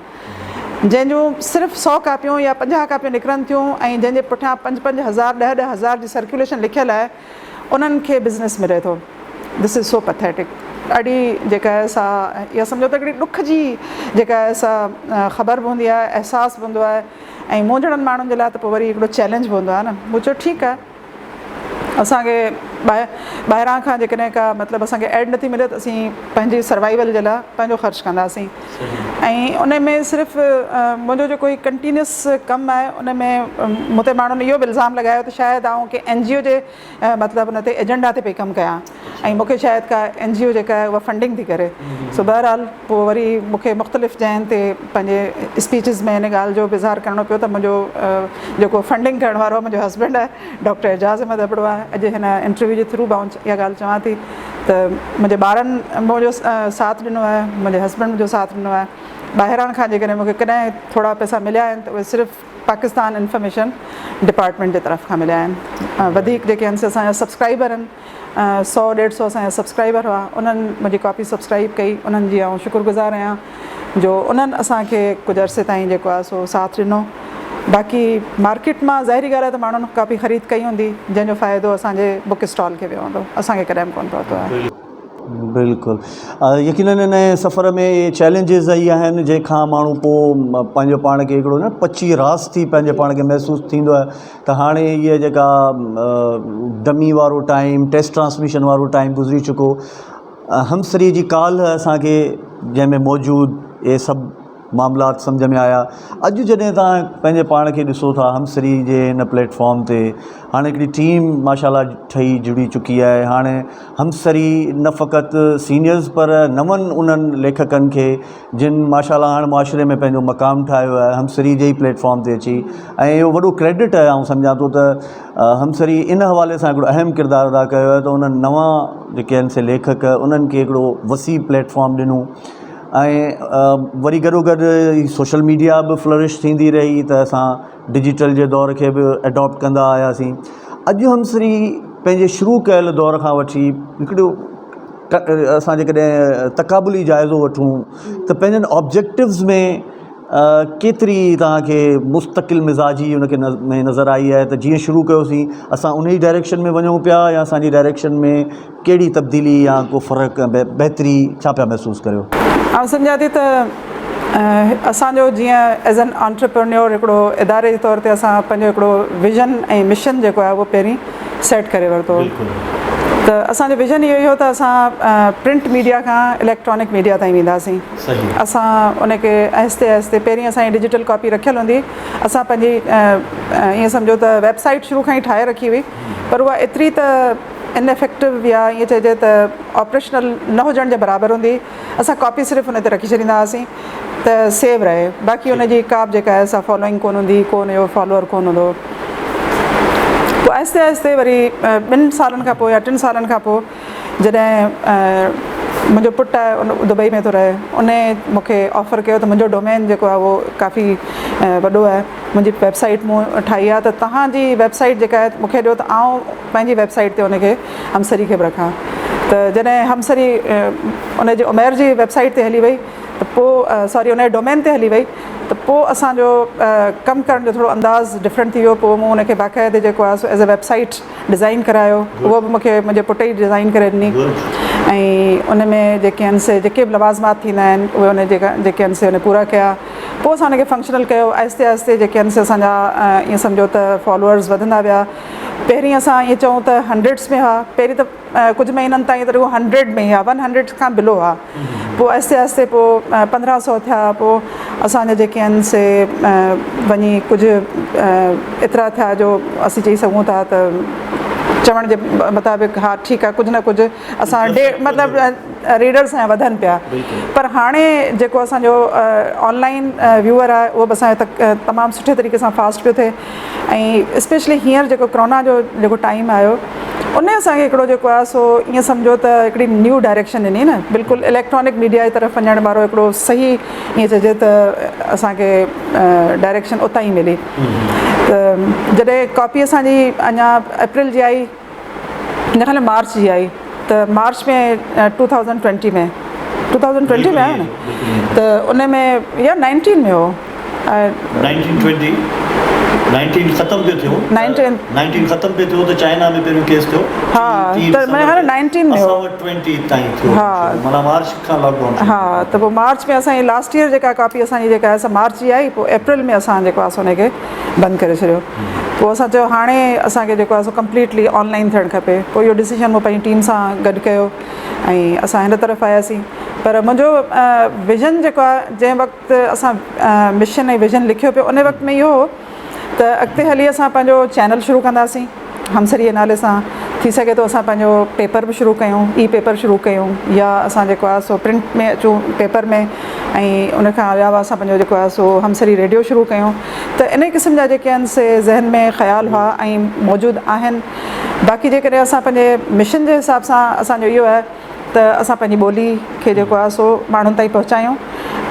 جنهن جون صرف سئو ڪاپيون يا 50 ڪاپيون نڪرن ٿيون ۽ جنهن جي پٺيان پنج پنج هزار، ڏهه ڏهه هزار جي سرڪيوليشن لکيل آهي، انهن کي بزنس ملي ٿو. This is so pathetic. ڏاڍي جيڪا آهي سا اها سمجهو ته هڪڙي ڏک جي جيڪا آهي سا خبر به هوندي آهي، احساس به هوندو آهي ۽ مون جهڙن ماڻهن جي لاء ته پوء وري هڪڙو چئلينج به هوندو آهي نه. مون چيو ٺيڪ آهي. اسان کي ٻاهران کان جيڪڏهن ڪا مطلب اسان کي ايڊ نٿي ملي ته اسين پنهنجي سروائيول جي لاء پنهنجو خرچ ڪنداسين ۽ ان ۾ صرف منهنجو جيڪو هي ڪنٽينيوس ڪم آهي ان ۾ مون تي ماڻهن اهو به الزام لڳايو ته شايد آئون ڪنهن اين جي او جي مطلب ان تي ايجنڊا تي پئي ڪم ڪيان ۽ مون کي شايد ڪا اين جي او جيڪا آهي اها فنڊنگ ٿي ڪري سو بهرحال پوء وري مون کي مختلف جاين تي پنهنجي اسپيچز ۾ ان ڳالهه جو به اظهار ڪرڻو پيو ته منهنجو جيڪو فنڊنگ ڪرڻ وارو منهنجو هسبينڊ آهي ڊاڪٽر اعجاز احمد ابڙو آهي. اڄ هن انٽرويو جي ٿرو به آئون اها ڳالهه چوان ٿي ته منهنجي ٻارن منهنجو ساٿ ڏنو آهي، منهنجي هسبينڊ منهنجو ساٿ ڏنو آهي. ٻاهران کان جيڪڏهن مون کي ڪڏهن ٿورا پئسا مليا آهن ته اهي صرف پاڪستان انفارميشن ڊپارٽمينٽ جي طرف کان مليا آهن. وڌيڪ جيڪي آهن سي اسان جا سبسڪرائبر آهن. سئو ڏيڍ سئو اسان جا سبسڪرائبر هئا انهن منهنجي ڪاپي سبسڪرائب ڪئي انهن جي آئون شڪر گذار آهيان جو انهن اسان کي ڪجهه عرصي تائين جيڪو آهي سو ساٿ ڏنو باقي مارڪيٽ مان ظاهري ڳالهه آهي ته ماڻهن ڪاپي خريد ڪئي هوندي جنهن جو فائدو اسان جي بڪ اسٽال کي ويو هوندو اسان کي ڪڏهن به ڪونه پهتو آهي. بلڪل يقينن ان سفر ۾ اهي چئلينجز ئي آهن جنهن کان ماڻهو پوء پنهنجو پاڻ کي هڪڙو نه پچي راس ٿي پنهنجي پاڻ کي محسوس ٿيندو آهي ته هاڻي هيء جيڪا ڊمي وارو ٽائيم ٽيسٽ ٽرانسميشن وارو ٽائيم گذري چڪو همسري جي ڪالهه اسانکي جنهن ۾ موجود اهي سڀ معاملات سمجهه ۾ آيا اڄ جڏهن توهان پنهنجي پاڻ کي ڏسو ٿا همسري جي هن پليٽ فارم تي هاڻي هڪڙي ٽيم ماشاء الله ٺهي جڙي چڪي آهي هاڻي همسري نه فقط سينئرز پر نون انهن ليکڪن کي جن ماشاء الله هاڻ معاشري ۾ پنهنجو مقام ٺاهيو آهي همسري جي ئي پليٽ فارم تي اچي ۽ اهو وڏو ڪريڊٽ آهي آئون سمجهان ٿو ته همسري ان حوالي سان هڪڙو اهم ڪردار ادا ڪيو آهي ته انهن نوان جيڪي آهن سي ليکڪ انهن کي هڪڙو وسيع پليٽ فارم ڏنو ۽ وري گڏو گڏ سوشل ميڊيا به فلرش ٿيندي رهي ته اسان ڊجيٽل جي دور کي به اڊاپٽ ڪندا آياسين اڄ همسري پنهنجي شروع ڪيل دور کان وٺي هڪڙو اسان جيڪڏهن تقابلي جائزو وٺون ته پنهنجن آبجيڪٽوز ۾ ڪيتري توهان کي مستقل مزاجي ان کي ۾ نظر آئي آهي ته جيئن شروع ڪيوسين اسان ان ئي ڊائريڪشن ۾ وڃون پيا يا اسان جي ڊائريڪشن ۾ ڪهڙي تبديلي يا ڪو فرق بهتري ڇا پيا محسوس ڪريو؟ آئون سمجهان ٿي ته اسان جو جيئن ايز اين آنٽرپرينيور هڪڙو اداري جي طور تي اسان پنهنجو هڪڙو ويزن ۽ مشن جيڪو آهي اهو پهرين سيٽ ڪري ورتو ته اسان جو ويزن اهو ئي هو ته اسان پرنٽ ميڊيا کان اليڪٽرانڪ ميڊيا تائين وينداسين اسان ان کي آهستي آهستي پهرين اسان جي ڊجيٽل ڪاپي رکيل هوندي اسان پنهنجي ائين سمجهو ته ويب سائيٽ شروع کان ئي ٺاهي رکي هئي پر اها ايتري ته ان افيڪٽو يا ائين چئجي ته آپريشنل نه هجڻ جي برابر هوندي اسان ڪاپي صرف ان تي رکي ڇڏيندا هئاسين ته سيو رهي باقي ان جي ڪا به جيڪا آهي سا فالوئنگ ڪونه هوندي ڪو ان جو فالوئر ڪونه هوندو هو. پوء آهستي آهستي وري ٻن سالن کان پوء يا ٽن سالن کان پوء جڏهن منهنجو پٽ آهي ان دبئي ۾ ٿو رهي ان مون کي آفر ڪيو ته منهنجو ڊومين جيڪو آهي اهو ڪافي وڏو آهي منهنجي ويب سائيٽ مون ٺاهي آهي ته توهان جي ويب سائيٽ جيڪا آهي مون کي ڏيو ته آئون پنهنجي ويب سائيٽ تي ان کي همسري کي به رکان ته جڏهن همسري ان جي عمير جي ويب سائيٽ تي هلي وئي ته پوء سوري ان جي ڊومين تي هلي وئي ته پوء اسان جو ڪم ڪرڻ جو ٿورو انداز ڊفرنٽ ٿي ويو پوء مون ان کي باقاعدي جيڪو آهي سو as a website design ڪرايو اهو به مون کي منهنجي پٽ ئي ڊزائين ڪري ڏني ۽ ان ۾ جيڪي آهن سي جيڪي به لوازمات ٿيندا آهن اهي ان جيڪا جيڪي آهن سي ان پورا ڪيا پوء اسان ان کي فنڪشنل ڪيو آهستي آهستي جيڪي آهن سي اسان جا ائين سمجهو ته فالوورز وڌندا ويا پهرين اسان ائين چئون ته هنڊريڊس ۾ هئا پهرين ته ڪجهه مهينن تائين ته رڳو هنڊريڊ ۾ ئي هئا ون هنڊريڊ کان بلو هئا پوء آهستي آهستي پوء 1500 ٿيا پوء اسان جا جيڪي آهن سي وڃي ڪجهه ايترا ٿيا جو اسين چئي سگهون ٿا ته چوڻ جي مطابق ها ٺيڪ آهي ڪجهه نه ڪجهه اسان ڏي مطلب ريڊرس ۽ وڌن پيا پر هاڻي جيڪو اسان جو آن لائن ويوئر آهي اهو به اسان جو تمام سٺي طريقي سان فاسٽ پيو ٿئي ۽ اسپيشلي هينئر جيڪو ڪرونا جو جيڪو ٽائيم آيو ان اسان کي هڪڙو جيڪو آهي سو ائين سمجهو ته هڪڙي نيو ڊائريڪشن ڏني نه بلڪل اليڪٽرانڪ ميڊيا جي طرف وڃڻ وارو هڪڙو صحيح ائين چئجي ته اسان کي ڊائريڪشن اتان ئي ملي ته جڏهن ڪاپي اسان جي اڃا اپريل جي آئي منهنجي خيال ۾ مارچ جي آئي ته مارچ ۾ ٽو ٿائوزنڊ ٽوئنٽي ۾ 2020 ۾ آيو نه ته ان ۾ يا نائنٽين ۾ هو نائنٽين ٽوئنٽي نائنٽين ختم پيو ٿيو نائنٽين نائنٽين ختم پيو ٿيو ته چائنا ۾ پهريون ڪيس ٿيو ها ته منهنجي خيال ۾ نائنٽين ۾ هو اسان وٽ ٽوئنٽي تائين ٿيو ها معنيٰ مارچ کان لاڪ ڊائون ها ته پوء مارچ ۾ اسان جي لاسٽ ايئر جيڪا ڪاپي اسان جي جيڪا آهي سا مارچ جي آئي پوء اپريل ۾ اسان جيڪو آهي سو ان کي بند ڪري ڇڏيو پوء اسان چيو هاڻي اسان کي جيڪو آهي سو ڪمپليٽلي آن لائن ٿيڻ کپي پوء اهو ڊسيشن مون پنهنجي ٽيم سان گڏ ڪيو ۽ اسان هن طرف آياسين پر منهنجو ويزن جيڪو آهي جنهن وقت اسان مشن ۽ ويزن لکيو پيو ان وقت ۾ اهو هو ته اڳتي هلي اسان پنهنجو چينل شروع ڪنداسين همسري جي نالي سان ٿي سگهي ٿو اسان پنهنجو پيپر به شروع ڪيون اي پيپر شروع ڪيون يا اسان جيڪو آهي سو پرنٽ ۾ اچون پيپر ۾ ۽ ان کان علاوه اسان پنهنجو جيڪو آهي سو همسري ريڊيو شروع ڪيون ته ان قسم جا جيڪي آهن سي ذهن ۾ خيال هئا ۽ موجود آهن باقي جيڪڏهن اسان پنهنجي مشن جي حساب سان اسان جو اهو آهي ته اسان پنهنجي ٻولي کي جيڪو آهي سو ماڻهن تائين پهچايون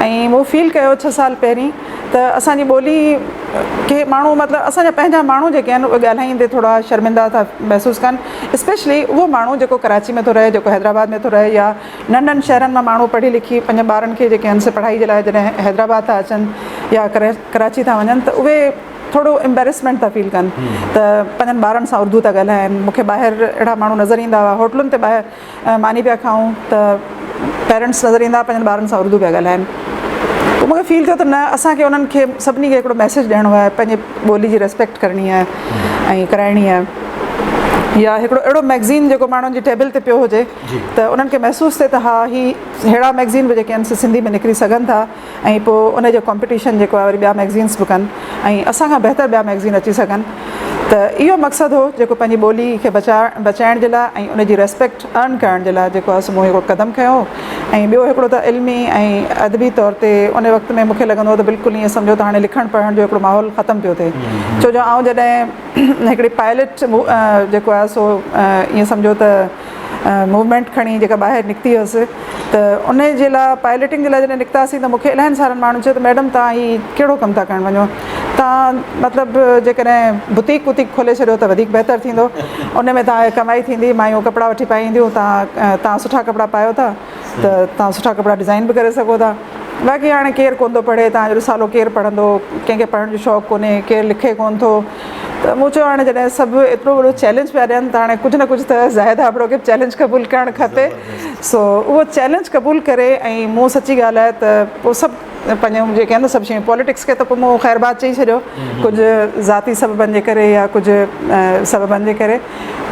۽ مون فيل ڪيو ڇهه سال پهرين ته اسان جي ٻولي کي ماڻهو مطلب اسان جا پنهنجا ماڻهو جيڪي آهن اهي ڳالهائيندي ٿورا شرمنده ٿا محسوس ڪن اسپيشلي اهو ماڻهو جيڪو ڪراچي ۾ ٿو رهي جيڪو حيدرآباد ۾ ٿو رهي يا ننڍن شهرن مان ماڻهو پڙهي لکي پنهنجن ٻارن کي جيڪي آهن سي پڙهائي جي لاء جڏهن حيدرآباد ٿا اچن يا ڪراچي ٿا وڃن ته اهي ٿورو امبيرسمينٽ ٿا فيل ڪن ته پنهنجن ٻارن سان اردو ٿا ڳالهائن مون کي ٻاهر اهڙا ماڻهو نظر ايندا هئا هوٽلن تي ٻاهر ماني پيا کائون ته پيرنٽس نظر ايندا پنهنجن ٻارن سان اردو پيا ڳالهائن پوء مون کي فيل ٿيو ته نه اسان کي انهن کي سڀني کي هڪڙو ميسيج ڏيڻو آهي پنهنجي ٻولي جي ريسپيڪٽ ڪرڻي آهي ۽ ڪرائڻي آهي يا هڪڙو اهڙو ميگزين جيڪو ماڻهن جي ٽيبل تي پيو هجي ته انهن کي محسوس ٿئي ته ها هي ههڙا ميگزين به جيڪي آهن سي سنڌي ۾ نڪري سگهن ٿا ۽ پوء ان جو ڪامپيٽيشن جيڪو آهي وري ٻيا مئگزينس به ڪن ۽ اسان کان بهتر ٻيا مئگزين اچي سگهن ته اهو مقصد هو جيڪو پنهنجي ٻولي کي بچائڻ جي لاء ۽ ان جي ريسپيڪٽ ارن ڪرڻ جي لاء جيڪو آهي سو مون هڪڙو قدم کنيو هو ۽ ٻيو هڪڙو ته علمي ۽ ادبي طور تي ان وقت ۾ مون کي لڳندو هو ته بلڪل ائين سمجهو ته هاڻي لکڻ پڙهڻ جو هڪڙو ماحول ختم پيو ٿئي ڇو جو آئون جڏهن هڪڙي پائلٽ جيڪو آهي سو ائين سمجهو ته موومينٽ کڻي جيڪا ٻاهر نڪتي هيس ته ان جي لاء پائلٽنگ جي لاء جڏهن نڪتاسين ته مونکي الاهين سارن ماڻهن چيو ته ميڊم توهان هي ڪهڙو ڪم ٿا ڪرڻ وڃو توهان مطلب جيڪڏهن بوتيڪ ووتيڪ کولي ڇڏيو ته وڌيڪ بهتر ٿيندو ان ۾ توهان کي ڪمائي ٿيندي مايون ڪپڙا وٺي پائينديون توهان توهان سٺا ڪپڙا پايو ٿا ته توهان سٺا ڪپڙا ڊزائن به ڪري سگهو ٿا باقي هاڻي ڪير ڪونه ٿو پڙهي توهان جو رسالو ڪير پڙهندو ڪنهن کي پڙهڻ جو شوق ڪونهي ڪير لکي ڪونه ٿو ته مون چيو هاڻي جڏهن سڀ ايترو وڏو چئلينج پيا ڏين ته هاڻي ڪجهه نه ڪجهه ته زاهد ابڙو کي به چئلينج قبول ڪرڻ کپي سو اهو چئلينج قبول ڪري ۽ مون سچي ڳالهه آهي ته پوء سڀ پنهنجون جيڪي آهن سڀ شيون پاليٽڪس کي ته پوء مون خير باد چئي ڇڏيو ڪجهه ذاتي سببن جي ڪري يا ڪجهه سببن جي ڪري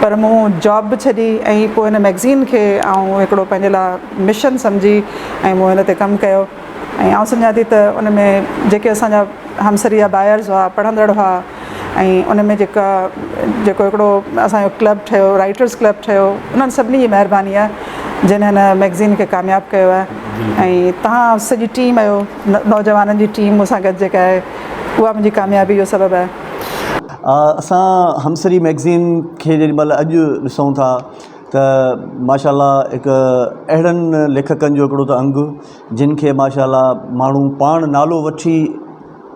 پر مون جاب به ڇڏي ۽ پوء هن مئگزين کي آئون هڪڙو پنهنجي لاء مشن سمجهي ۽ مون هن تي ڪم ڪيو ۽ آئون سمجهان ٿي ته ان ۾ جيڪي اسان جا همسري جا بائرز هئا پڙهندڙ هئا ۽ ان ۾ جيڪا جيڪو هڪڙو اسان جو ڪلب ٺهيو رائٽرس ڪلب ٺهيو انهن سڀني جي مهرباني آهي جن هن مئگزين کي ڪامياب ڪيو آهي ۽ توهان سڄي ٽيم آهيو نوجوانن جي ٽيم مون سان گڏ جيڪا آهي اها منهنجي ڪاميابي جو سبب آهي. اسان همسري مئگزين کي جيڏي مهل اڄ ڏسون ٿا ته ماشاء الله هڪ اهڙن ليکڪن جو هڪڙو ته انگ جن کي ماشاء الله ماڻهو پاڻ نالو وٺي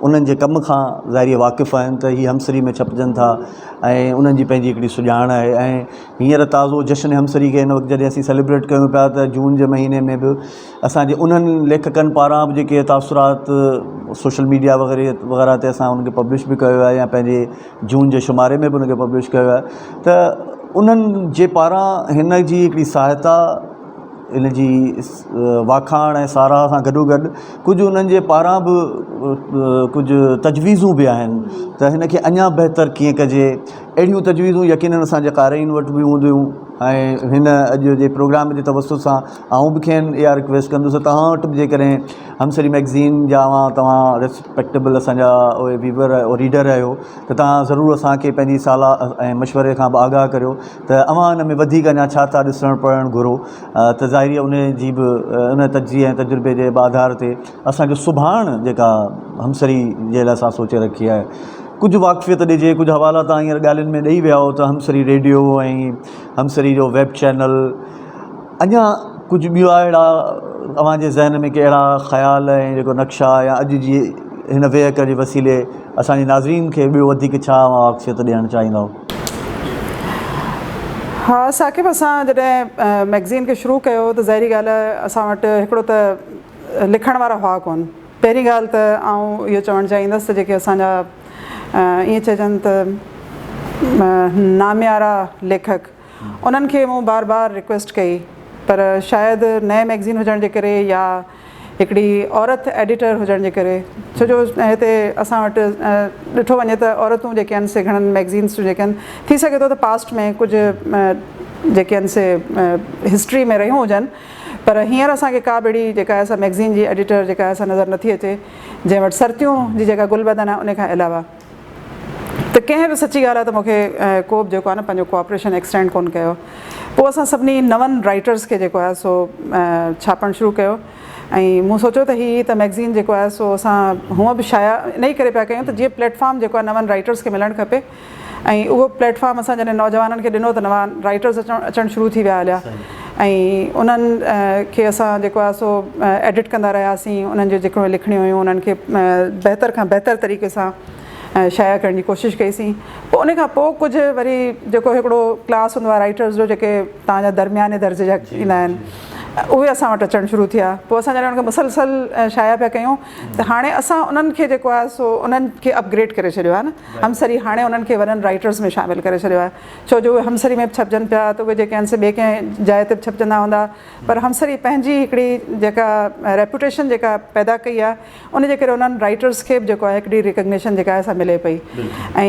انهن جي ڪم کان ظاهري واقف آهن ته هي همسري ۾ ڇپجن ٿا ۽ انهن جي پنهنجي هڪڙي سڃاڻ آهي ۽ هينئر تازو جشن همسري کي هن وقت جڏهن اسين سيليبريٽ ڪيون پيا ته جون جي مهيني ۾ به اسان جي انهن ليکڪن پاران به جيڪي تاثرات سوشل ميڊيا وغيره وغيره تي اسان انهن کي پبلش به ڪيو آهي يا پنهنجي جون جي شماري ۾ به ان کي پبلش ڪيو آهي ته انهن جي پاران هن جي هڪڙي سهائتا ان جي واکاڻ ۽ ساراهه سان گڏو گڏ ڪجهه انهن جي پاران به ڪجهه تجويزون به آهن ته هن کي اڃا بهتر ڪيئن ڪجي. اهڙيون تجويزون يقينن اسان جي قارئين وٽ به هونديون ۽ هن اڄ جي پروگرام جي توسط سان آئون به کين اها رڪويسٽ ڪندس ته توهان وٽ به جيڪڏهن همسري مئگزين جا اوهان توهان ريسپيڪٽيبل اسان جا اهي ويور ۽ ريڊر آهيو ته توهان ضرور اسان کي پنهنجي صلاح ۽ مشوري کان به آگاهه ڪريو ته اوهان ان ۾ وڌيڪ اڃا ڇا ٿا ڏسڻ پڙهڻ گهرو ته ظاهري ان جي به ان تجزيي ۽ تجربي جي به آڌار تي اسان جو سڀاڻ جيڪا همسري جي لاء اسان سوچي رکي آهي ڪجهه واقفيت ڏجي، ڪجهه حوالا توهان هينئر ڳالهين ۾ ڏئي ويا هو ته همسري ريڊيو ۽ همسري جو ويب چينل اڃا ڪجهه ٻيا اهڙا اوهان جي ذهن ۾ ڪي اهڙا خيال ۽ جيڪو نقشا يا اڄ جي هن ويهڪ جي وسيلي اسان جي ناظرين کي ٻيو وڌيڪ ڇا اوهان واقفيت ڏيڻ چاهيندؤ؟ ها ثاقب اسان جڏهن مئگزين کي شروع ڪيو ته ظاهري ڳالهه آهي اسان وٽ هڪڙو ته لکڻ وارا هئا ڪونه. پهرين ڳالهه ته آئون اهو چوڻ چاهيندس ته جيڪي اسان جا ائين چئجن ته ناميارا ليکڪ انهن کي مون بار بار رڪويسٽ ڪئي پر شايد نئين مئگزين هجڻ جي ڪري يا هڪڙي عورت ايڊيٽر هجڻ جي ڪري ڇو جو هتي اسان وٽ ڏٺو وڃي ته عورتون جيڪي آهن سي گهڻن مئگزينس جون جيڪي آهن ٿي سگهي ٿو ته پاسٽ ۾ ڪجهه جيڪي آهن سي هسٽري ۾ رهيون هجن پر هينئر اسان کي ڪا به اهڙي جيڪا آهي سا مئگزين جي ايڊيٽر جيڪا آهي سا نظر نٿي اچي جنهن وٽ سرتيون جي جيڪا گل بدن آهي ان کان علاوه ته ڪنهن به سچي ڳالهه آهي ته مون کي ڪو به جيڪو آهي نه پنهنجو ڪوآپريشن ايڪسٽينڊ ڪونه ڪيو پوء اسان سڀني نون رائٽرس کي جيڪو آهي سو ڇاپڻ شروع ڪيو ۽ مون سوچيو ته هي ته مئگزين جيڪو آهي سو اسان هونء به شايع انهي ڪري پيا ڪيون ته جيئن پليٽ فارم جيڪو آهي نون رائٽرس کي ملڻ کپي ۽ اهو پليٽ فارم اسان جڏهن نوجوانن کي ڏنو ته نوان رائٽرز اچڻ اچڻ شروع ٿي ويا هليا ۽ انهن کي اسان جيڪو آهي سو ايڊٽ ڪندا رهياسين انهن جون جيڪو لکڻيون هيون انهن کي بهتر کان بهتر طريقي سان شايع ڪرڻ جي ڪوشش ڪئي سين پوء ان کان پوء ڪجهه وري جيڪو هڪڙو ڪلاس هوندو آهي رائٽرز جو جيڪي توهان جا درمياني درجي جا ايندا آهن اهي اسان وٽ اچڻ شروع ٿيا پوء اسان جڏهن ان کي مسلسل شايع پيا ڪيون ته هاڻي اسان انهن کي جيڪو آهي سو انهن کي اپگريڊ ڪري ڇڏيو آهي نه همسري هاڻي انهن کي وڏن رائيٽرز ۾ شامل ڪري ڇڏيو آهي ڇو جو اهي همسري ۾ به ڇپجن پيا ته اهي جيڪي آهن سي ٻئي ڪنهن جاء تي به ڇپجندا هوندا پر همسري پنهنجي هڪڙي جيڪا ريپوٽيشن جيڪا پيدا ڪئي آهي ان جي ڪري انهن رائيٽرز کي به جيڪو آهي هڪڙي ريڪگنيشن جيڪا آهي سا ملي پئي ۽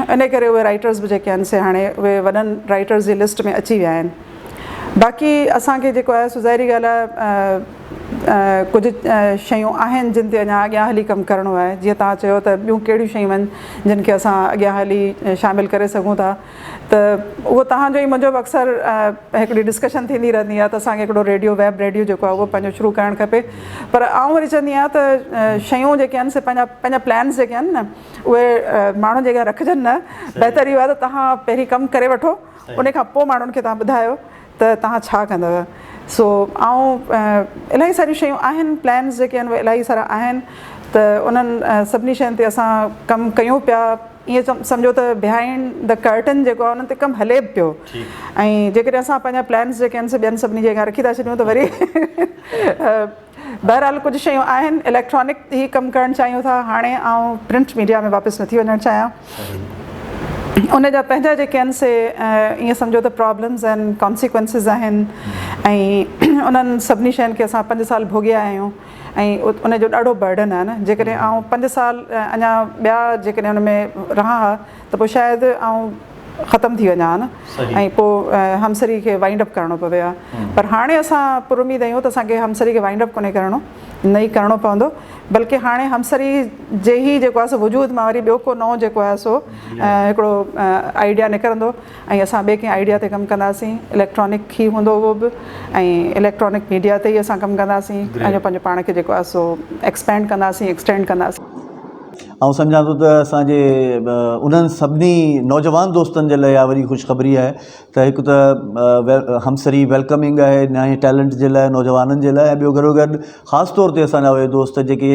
ان ڪري اهي رائيٽرز به جيڪي آهن سي هاڻي اهي وڏن رائيٽرز جي لسٽ ۾ اچي ويا آهن باقي اسان کي جيڪو آهي سو ظاهري ڳالهه آهي ڪجهه شيون آهن جن تي اڃا اڳيان هلي ڪم ڪرڻو آهي جيئن توهان چيو ته ٻيون ڪهڙيون شيون آهن جن کي اسان اڳيان هلي شامل ڪري سگهون ٿا ته اهو توهان جو ۽ منهنجو به اڪثر هڪڙي ڊسڪشن ٿيندي رهندي آهي ته اسان کي هڪڙو ريڊيو ويب ريڊيو جيڪو آهي اهو پنهنجو شروع ڪرڻ کپي پر آئون وري چوندي آهيان ته شيون جيڪي آهن سي پنهنجا پنهنجا پلانس جيڪي آهن نه اهي ماڻهن جي اڳيان رکجن نه بهتر اهو آهي ته توهان پهرين ڪم ڪري وٺو ان کان پوء ماڻهن کي توهان ٻڌايو ته توهان ڇا ڪندؤ. سو آئون الاهي ساريون شيون آهن پلانس جيڪي آهن اهي الاهي سارا آهن ته انهن سڀني شين تي اسان ڪم ڪيون پيا ائين سمجهو ته بيهائنڊ the curtain جيڪو آهي انهن تي ڪم هلي به پيو ۽ جيڪڏهن اسان پنهنجا پلانس جيڪي آهن سي ٻين سڀني جي اڳيان رکي ٿا ڇڏيون ته وري بهرحال ڪجهه شيون آهن اليڪٽرانڪ هي ڪم ڪرڻ چاهيون ٿا هاڻي آئون پرنٽ ميڊيا ۾ واپس نٿي وڃڻ چاهيان ان جا پنهنجا جيڪي آهن سي ائين سمجهو ته پرابلمز آهن ڪانسيڪوئنسز آهن ۽ انهن سڀني شين کي اسان پنج سال ڀوڳيا آهيون ۽ ان جو ڏاڍو برڊن آهي نه جيڪڏهن آئون پنج سال اڃا ٻيا جيڪڏهن ان ۾ رهان ها ته پوء شايد آئون ختم ٿي وڃان ها نه ۽ پوء همسري کي وائنڊ اپ ڪرڻو پوي ها پر هاڻي اسان پر اميد آهيون ته اسان کي همسري کي وائنڊ اپ ڪونهي ڪرڻو نه ئي ڪرڻو پوندو بلڪه هاڻي همسري جي ئي جيڪو آهي سو وجود مان وري ٻيو ڪو نئون جيڪو آهي سو هڪڙو آئيڊيا نڪرندو ۽ اسان ٻئي ڪنهن آئيڊيا تي ڪم ڪنداسين اليڪٽرانڪ ئي هوندو اهو به ۽ اليڪٽرانڪ ميڊيا تي ئي اسان ڪم ڪنداسين پنهنجو پنهنجو پاڻ کي جيڪو آهي سو ايڪسپينڊ ڪنداسين ايڪسٽينڊ ڪنداسين. آئون سمجهان ٿو ته اسان جي انهن سڀني نوجوان دوستن جي لاء اها وڏي خوشخبري آهي ته هڪ ته همسري ويلڪمنگ آهي نئين ٽيلنٽ جي لاء نوجوانن جي لاء ۽ ٻيو گڏو گڏ خاص طور تي اسان جا اهي دوست جيڪي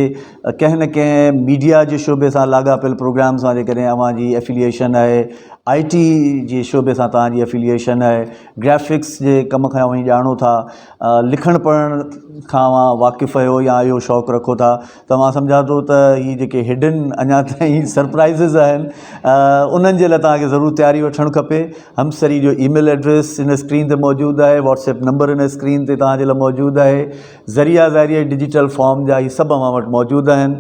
ڪنهن نه ڪنهن ميڊيا جي شعبي سان لاڳاپيل پروگرام سان جيڪڏهن اوهان جي افيليئيشن آهي. آء ٽي جي شعبي سان توهان جي افيليئيشن آهي، گرافڪس جي ڪم کان اوهين ڄاڻو ٿا، لکڻ پڙهڻ کان اوهان واقف آهيو يا اهو شوق رکو ٿا ته مان سمجهان ٿو ته هي جيڪي هڊن اڃا تائين سرپرائزز آهن انهن جي لاء توهان کي ضرور تياري وٺڻ کپي. همسري جو اي ميل ايڊريس هن اسڪرين تي موجود آهي، واٽس ايپ نمبر هن اسڪرين تي توهان جي لاء موجود آهي، ذريعا ظاهري ڊجيٽل فارم جا هي سڀ اوهان وٽ موجود آهن.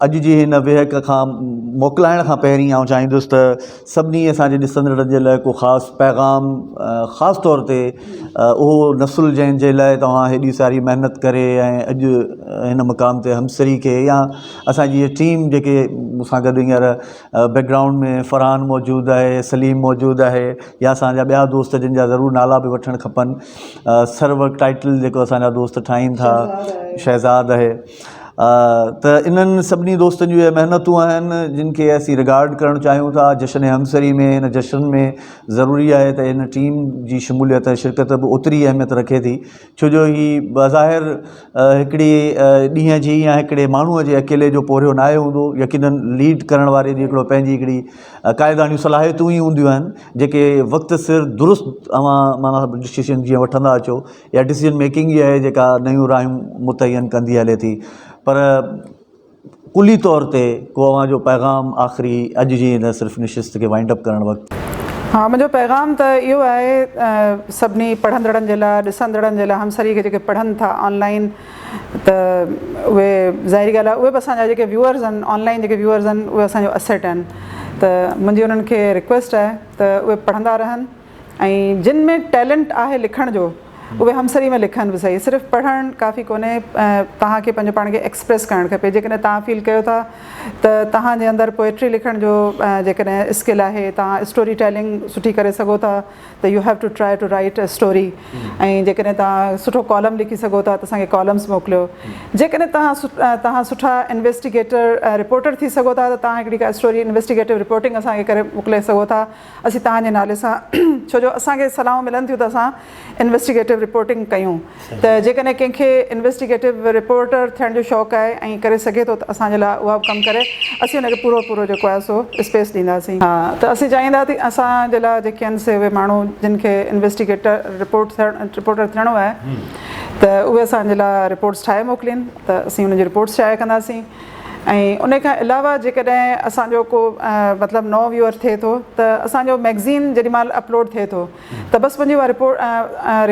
اڄ جي هن ويهڪ کان موڪلائڻ کان پهرين آئون چاهيندس ته سڀني اسان جي ڏسندڙن جي لاء ڪو خاص پيغام خاص طور تي اهو نسل جنهن جي لاء توهان هيڏي ساري محنت ڪري ۽ اڄ هن مقام تي همسري کي يا اسان جي هي ٽيم جيڪي مون سان گڏ هينئر بيڪ گرائونڊ ۾ فرحان موجود آهي سليم موجود آهي يا اسان جا ٻيا دوست جن جا ضرور نالا به وٺڻ کپن سرور ٽائٽل جيڪو اسان جا دوست ٺاهين ٿا شهزاد آهي ته انهن سڀني دوستن جون اهي محنتون آهن جن کي اسين رگارڊ ڪرڻ چاهيون ٿا جشن همسري ۾ هن جشن ۾ ضروري آهي ته هن ٽيم جي شموليت ۽ شرڪت به اوتري اهميت رکي ٿي ڇو جو هي بظاهر هڪڙي ڏينهن جي يا هڪڙي ماڻهوء جي اڪيلي جو پورهيو ناهي هوندو يقينن ليڊ ڪرڻ واري جي هڪڙو پنهنجي هڪڙي قائداڻيون صلاحيتون ئي هونديون آهن جيڪي وقت سر درست اوهان معنيٰ ڊسيشن جيئن وٺندا اچو اها ڊسيزن ميڪنگ ئي آهي جيڪا نيون راهيون متعين ڪندي هلي ٿي پر ڪلي طور تي ڪو اوهان جو پيغام آخري اڄ جي هن صرف نشست کي وائنڊ اپ ڪرڻ وقت. ها منهنجو پيغام ته اهو آهي سڀني پڙهندڙن جي لاء ڏسندڙن جي لاء همسري کي جيڪي پڙهن ٿا آن لائين ته اهي ظاهري ڳالهه آهي اهي به اسان جا جيڪي ويوئرز آهن آن لائين جيڪي ويوئرز آهن اهي اسان جو اسيٽ آهن ته منهنجي انهن کي رڪويسٽ آهي ته اهي پڙهندا رهن ۽ جن ۾ ٽيلنٽ آهي لکڻ جو اهي همسري ۾ لکن به سهي صرف پڙهڻ ڪافي ڪونهي توهان کي پنهنجو پاڻ کي ايڪسپريس ڪرڻ کپي جيڪڏهن توهان فيل ڪيو ٿا ته توهان جي اندر پوئٽري لکڻ جو جيڪڏهن اسڪل آهي توهان اسٽوري ٽيلنگ سٺي ڪري سگهو ٿا ته you have to try to write a story ۽ جيڪڏهن توهان سٺو ڪالم لکي سگهو ٿا ته اسان کي ڪالمس موڪليو جيڪڏهن توهان توهان سٺا انويسٽيگيٽر رپورٽر ٿي سگهو ٿا ته توهان هڪڙي ڪا اسٽوري انويسٽيگيٽو رپورٽنگ اسان کي ڪري موڪلي سگهو ٿا اسين توهان جي نالي سان ڇو جو اسان کي صلاحون ملن ٿيون ته اسان انويسٽيگيٽو رپورٽنگ ڪيون ته جيڪڏهن ڪنهن کي انويسٽيگيٽو رپورٽر ٿيڻ جو شوق آهي ۽ ڪري سگهي ٿو ته اسان جي لاء اها به ڪم ڪري اسين ان کي پورو پورو جيڪو آهي سو اسپيس ڏينداسين. ها ته اسين چاهيندا ته اسان جي لاء جيڪي آهن سي اهي ماڻهو جن کي انويسٽيگيٽر رپورٽ ٿيڻ رپورٽر ٿيڻو آهي ته اهي اسان جي لاء رپورٽس ٺاهي موڪلين ته اسين انهن جي رپورٽس شايع ڪنداسين. ۽ ان کان علاوه جيڪڏهن اسان جو ڪو مطلب نئون ويوئر ٿئي ٿو ته اسان جو ميگزين جيڏي مهل اپلوڊ ٿئي ٿو ته بس منهنجي اها رپورٽ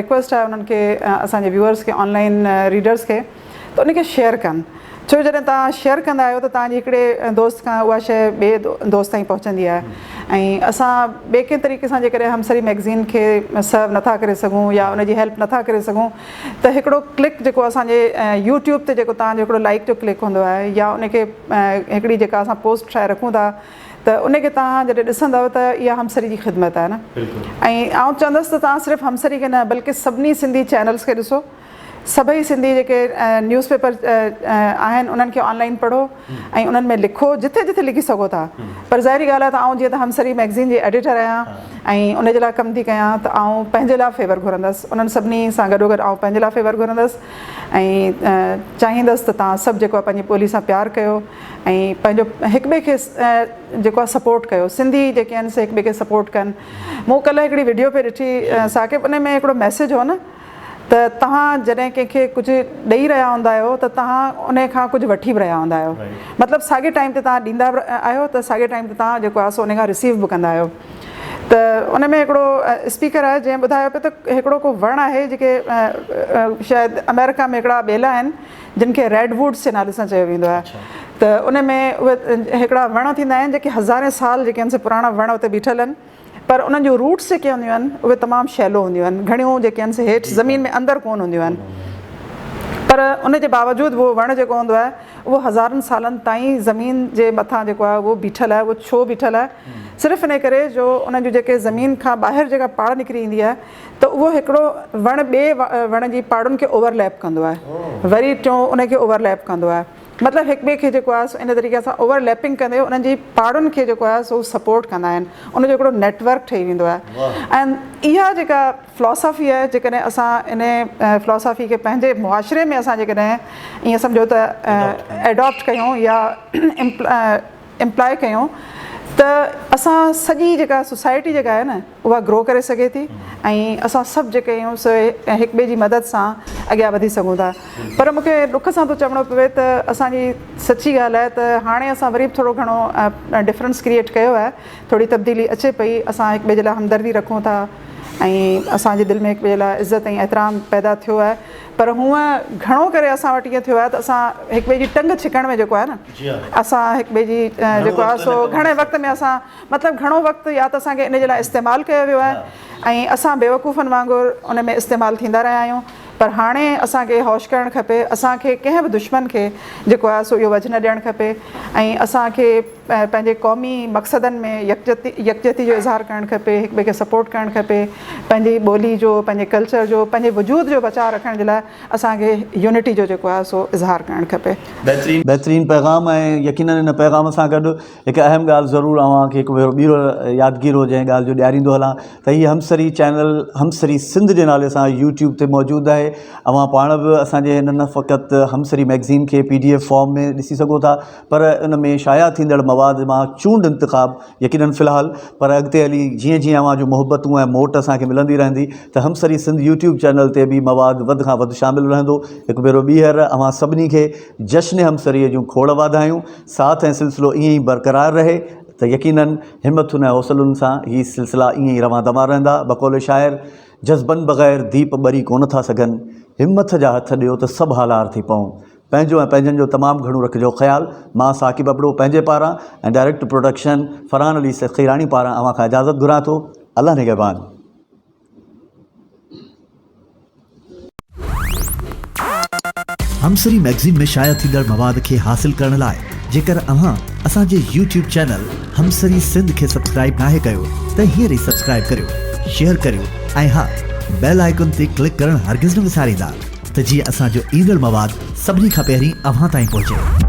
رڪويسٽ آهي انهن کي اسان جي ويوئرس کي آن لائن ريڊرس کي ته ان کي شيئر ڪن ڇو جڏهن توهان شيئر ڪندا آهيو ته توهان جي هڪڙي دوست کان اها شيء ٻئي دوست تائين پهچندي آهي ۽ اسان ٻئي ڪنهن طريقي سان جيڪڏهن همسري ميگزين کي سرو نٿا ڪري سگهون يا ان جي هيلپ نٿا ڪري سگهون ته هڪڙو ڪلڪ جيڪو اسان جي يوٽيوب تي جيڪو توهان جو هڪڙو لائيڪ جو ڪلڪ هوندو آهي يا ان کي هڪڙي جيڪا اسان پوسٽ ٺاهي رکون ٿا ته ان کي توهان جڏهن ڏسندؤ ته اها همسري جي خدمت آهي نه ۽ آئون چوندس ته توهان صرف همسري کي نه بلڪه سڀني سنڌي چينلز کي ڏسو سڀئي سنڌي جيڪي نيوز پيپر آهن انهن کي آن لائن پڙهو ۽ انهن ۾ لکو جٿي جٿي لکي سگهو ٿا پر ظاهري ڳالهه آهي ته آئون جيئن ته همسري مئگزين جي ايڊيٽر آهيان ۽ ان جي لاء ڪم ٿي ڪيان ته آئون پنهنجي لاء فيور گهرندس انهن سڀني سان گڏوگڏ آئون پنهنجي لاء فيور گهرندس ۽ چاهيندس ته توهان سڀ جيڪو آهي پنهنجي ٻولي سان پيار ڪيو ۽ پنهنجو هڪ ٻئي کي جيڪو آهي سپورٽ ڪيو سنڌي جيڪي آهن سي هڪ ٻئي کي سپورٽ ڪن مون ڪلهه هڪڙي وڊيو پئي ڏٺي ثاقب ان ۾ هڪڙو ميسيج هو نه ته توهان جڏهن ڪنهن کي ڪجهه ڏئي رهيا هوندا آهيو ته توهان ان کان ڪجهه وٺي به رهيا هوندا آهيو مطلب ساڳي ٽائيم تي توهان ڏيندا به آهيو ته ساڳي ٽائيم تي توهان جيڪو آهي سو ان کان رسيو به ڪندا آهيو ته ان ۾ هڪڙو اسپيڪر آهي جنهن ٻڌايو پيو ته هڪڙو ڪو وڻ آهي جيڪي شايد آمريڪا ۾ هڪڙا ٻيلا آهن جن کي ريڊ ووڊس جي نالي سان چيو ويندو آهي ته ان ۾ اهي هڪڙا وڻ ٿيندا آهن جيڪي هزارين سال جيڪي آهن سي پراڻا وڻ اتي بيٺل آهن پر انهن جون روٽس جيڪي هونديون آهن اهي تمام شيلو هونديون آهن گهڻيون جيڪي آهن سي هيٺ زمين ۾ اندر ڪونه هونديون آهن پر ان جي باوجود اهو وڻ جيڪو هوندو آهي اهو هزارن سالن تائين زمين جي مٿان جيڪو آهي اهو بيٺل آهي اهو ڇو بيٺل آهي صرف ان ڪري جو انهن جون جيڪي زمين کان ٻاهر جيڪا پاڙ نڪري ايندي آهي ته اهو هڪڙو وڻ ٻئي وڻ جي پاڙن کي اوور ليپ ڪندو آهي وري ٽيون ان کي اوور ليپ ڪندو آهي مطلب هڪ ٻئي کي جيڪو آهي سو ان طريقي سان اوور ليپنگ ڪندي انهن جي پاڙن کي جيڪو آهي سو سپورٽ ڪندا آهن ان جو هڪڙو نيٽ ورڪ ٺهي ويندو آهي ۽ اها جيڪا فلاسافي آهي جيڪڏهن اسان ان فلاسافي کي پنهنجي معاشري ۾ اسان جيڪڏهن ائين سمجهو ته ايڊاپٽ ڪيون يا امپلاء ڪيون ته اسان سڄي جيڪا سوسائٽي جيڪا آهي نه اها گرو ڪري سگهي ٿي ۽ اسان سڀ جيڪي آهيون سو هڪ ٻئي جي مدد سان اڳيان وڌي سگهون ٿا پر مون کي ڏک سان ٿو چوڻو پوي ته اسان جي سچي ڳالهه آهي ته هاڻي اسان وري به ٿورو گهڻو ڊفرنس ڪريئيٽ ڪيو آهي ٿوري تبديلي اچي پئي اسان هڪ ٻئي جي لاء همدردي رکون ٿا ۽ اسان جي دل ۾ هڪ ٻئي جي لاء عزت ۽ احترام پيدا ٿيو آهي پر هونء گهڻو ڪري اسان وٽ ائين ٿيو آهي ته اسان هڪ ٻئي جي ٽنگ ڇڪڻ ۾ جيڪو آهي نه اسان هڪ ٻئي جي جيڪو آهي سو گهڻي وقت ۾ اسان مطلب گهڻو وقت يا ته اسان کي ان جي لاء استعمال ڪيو ويو آهي ۽ اسان بيوقوفن وانگر ان ۾ استعمال ٿيندا رهيا آهيون پر هاڻي اسان کي هوش ڪرڻ کپي اسان کي ڪنهن به دشمن کي جيڪو آهي سو اهو وجهه نه ڏيڻ کپي ۽ اسان کي پنهنجي قومي مقصدن ۾ يڪجهتي يڪجهتي جو اظهار ڪرڻ کپي هڪ ٻئي کي سپورٽ ڪرڻ کپي پنهنجي ٻولي جو پنهنجي ڪلچر جو پنهنجي وجود جو بچاء رکڻ جي لاء اسان کي يونٽي جو جيڪو آهي سو اظهار ڪرڻ کپي. بهترين پيغام ۽ يقينن ان پيغام سان گڏ هڪ اهم ڳالهه ضرور اوهان کي هڪ ڀيرو ٻيهر يادگيرو جنهن ڳالهه جو ڏياريندو هلان ته هي همسري چينل همسري سنڌ جي نالي سان يوٽيوب تي موجود آهي اوهان پاڻ به اسان جي هن نه فقط همسري مئگزين کي پي ڊي ايف فارم ۾ ڏسي سگهو ٿا پر ان ۾ شايع ٿيندڙ مواد مان چونڊ انتخاب يقينن في الحال پر اڳتي هلي جيئن جيئن اوهان جون محبتون ۽ موٽ اسان کي ملندي رهندي ته همسري سنڌ يوٽيوب چينل تي به مواد وڌ کان وڌ شامل رهندو. هڪ ڀيرو ٻيهر اوهان سڀني کي جشن همسريء جون کوڙ واڌايون. ساٿ ۽ سلسلو ائين ئي برقرار رهي ته يقينن همٿن ۽ حوصلن سان هي سلسلا ائين ئي روان دوان رهندا. بقول شاعر جذبن بغير ديپ ٻري ڪونه ٿا سگهن. همٿ جا هٿ ڏيو ته سڀ هالار ٿي پئون. پنهنجو ۽ پنهنجن جو تمام گهڻو رکجو خيال. مان ثاقب ابڙو پنهنجي پاران ۽ ڊائريڪٽر پروڊڪشن فرحان علي سخيراڻي پاران اوهان کان اجازت گهران ٿو. الله نگهبان. همسري مئگزين ۾ شايع ٿيندڙ مواد کي حاصل ڪرڻ لاء جيڪر اوهان اسان جي يوٽيوب چينل همسري سنڌ کي سبسڪرائيب ناهي ڪيو ته هينئر ئي سبسڪرائيب ڪريو، شيئر ڪريو ۽ ها بيل آئيڪن تي ڪلڪ ڪرڻ هرگز نه وساريندا. ته جيئن اسان جو ايندڙ مواد سڀني کان پهرين اوهان تائين پهچي.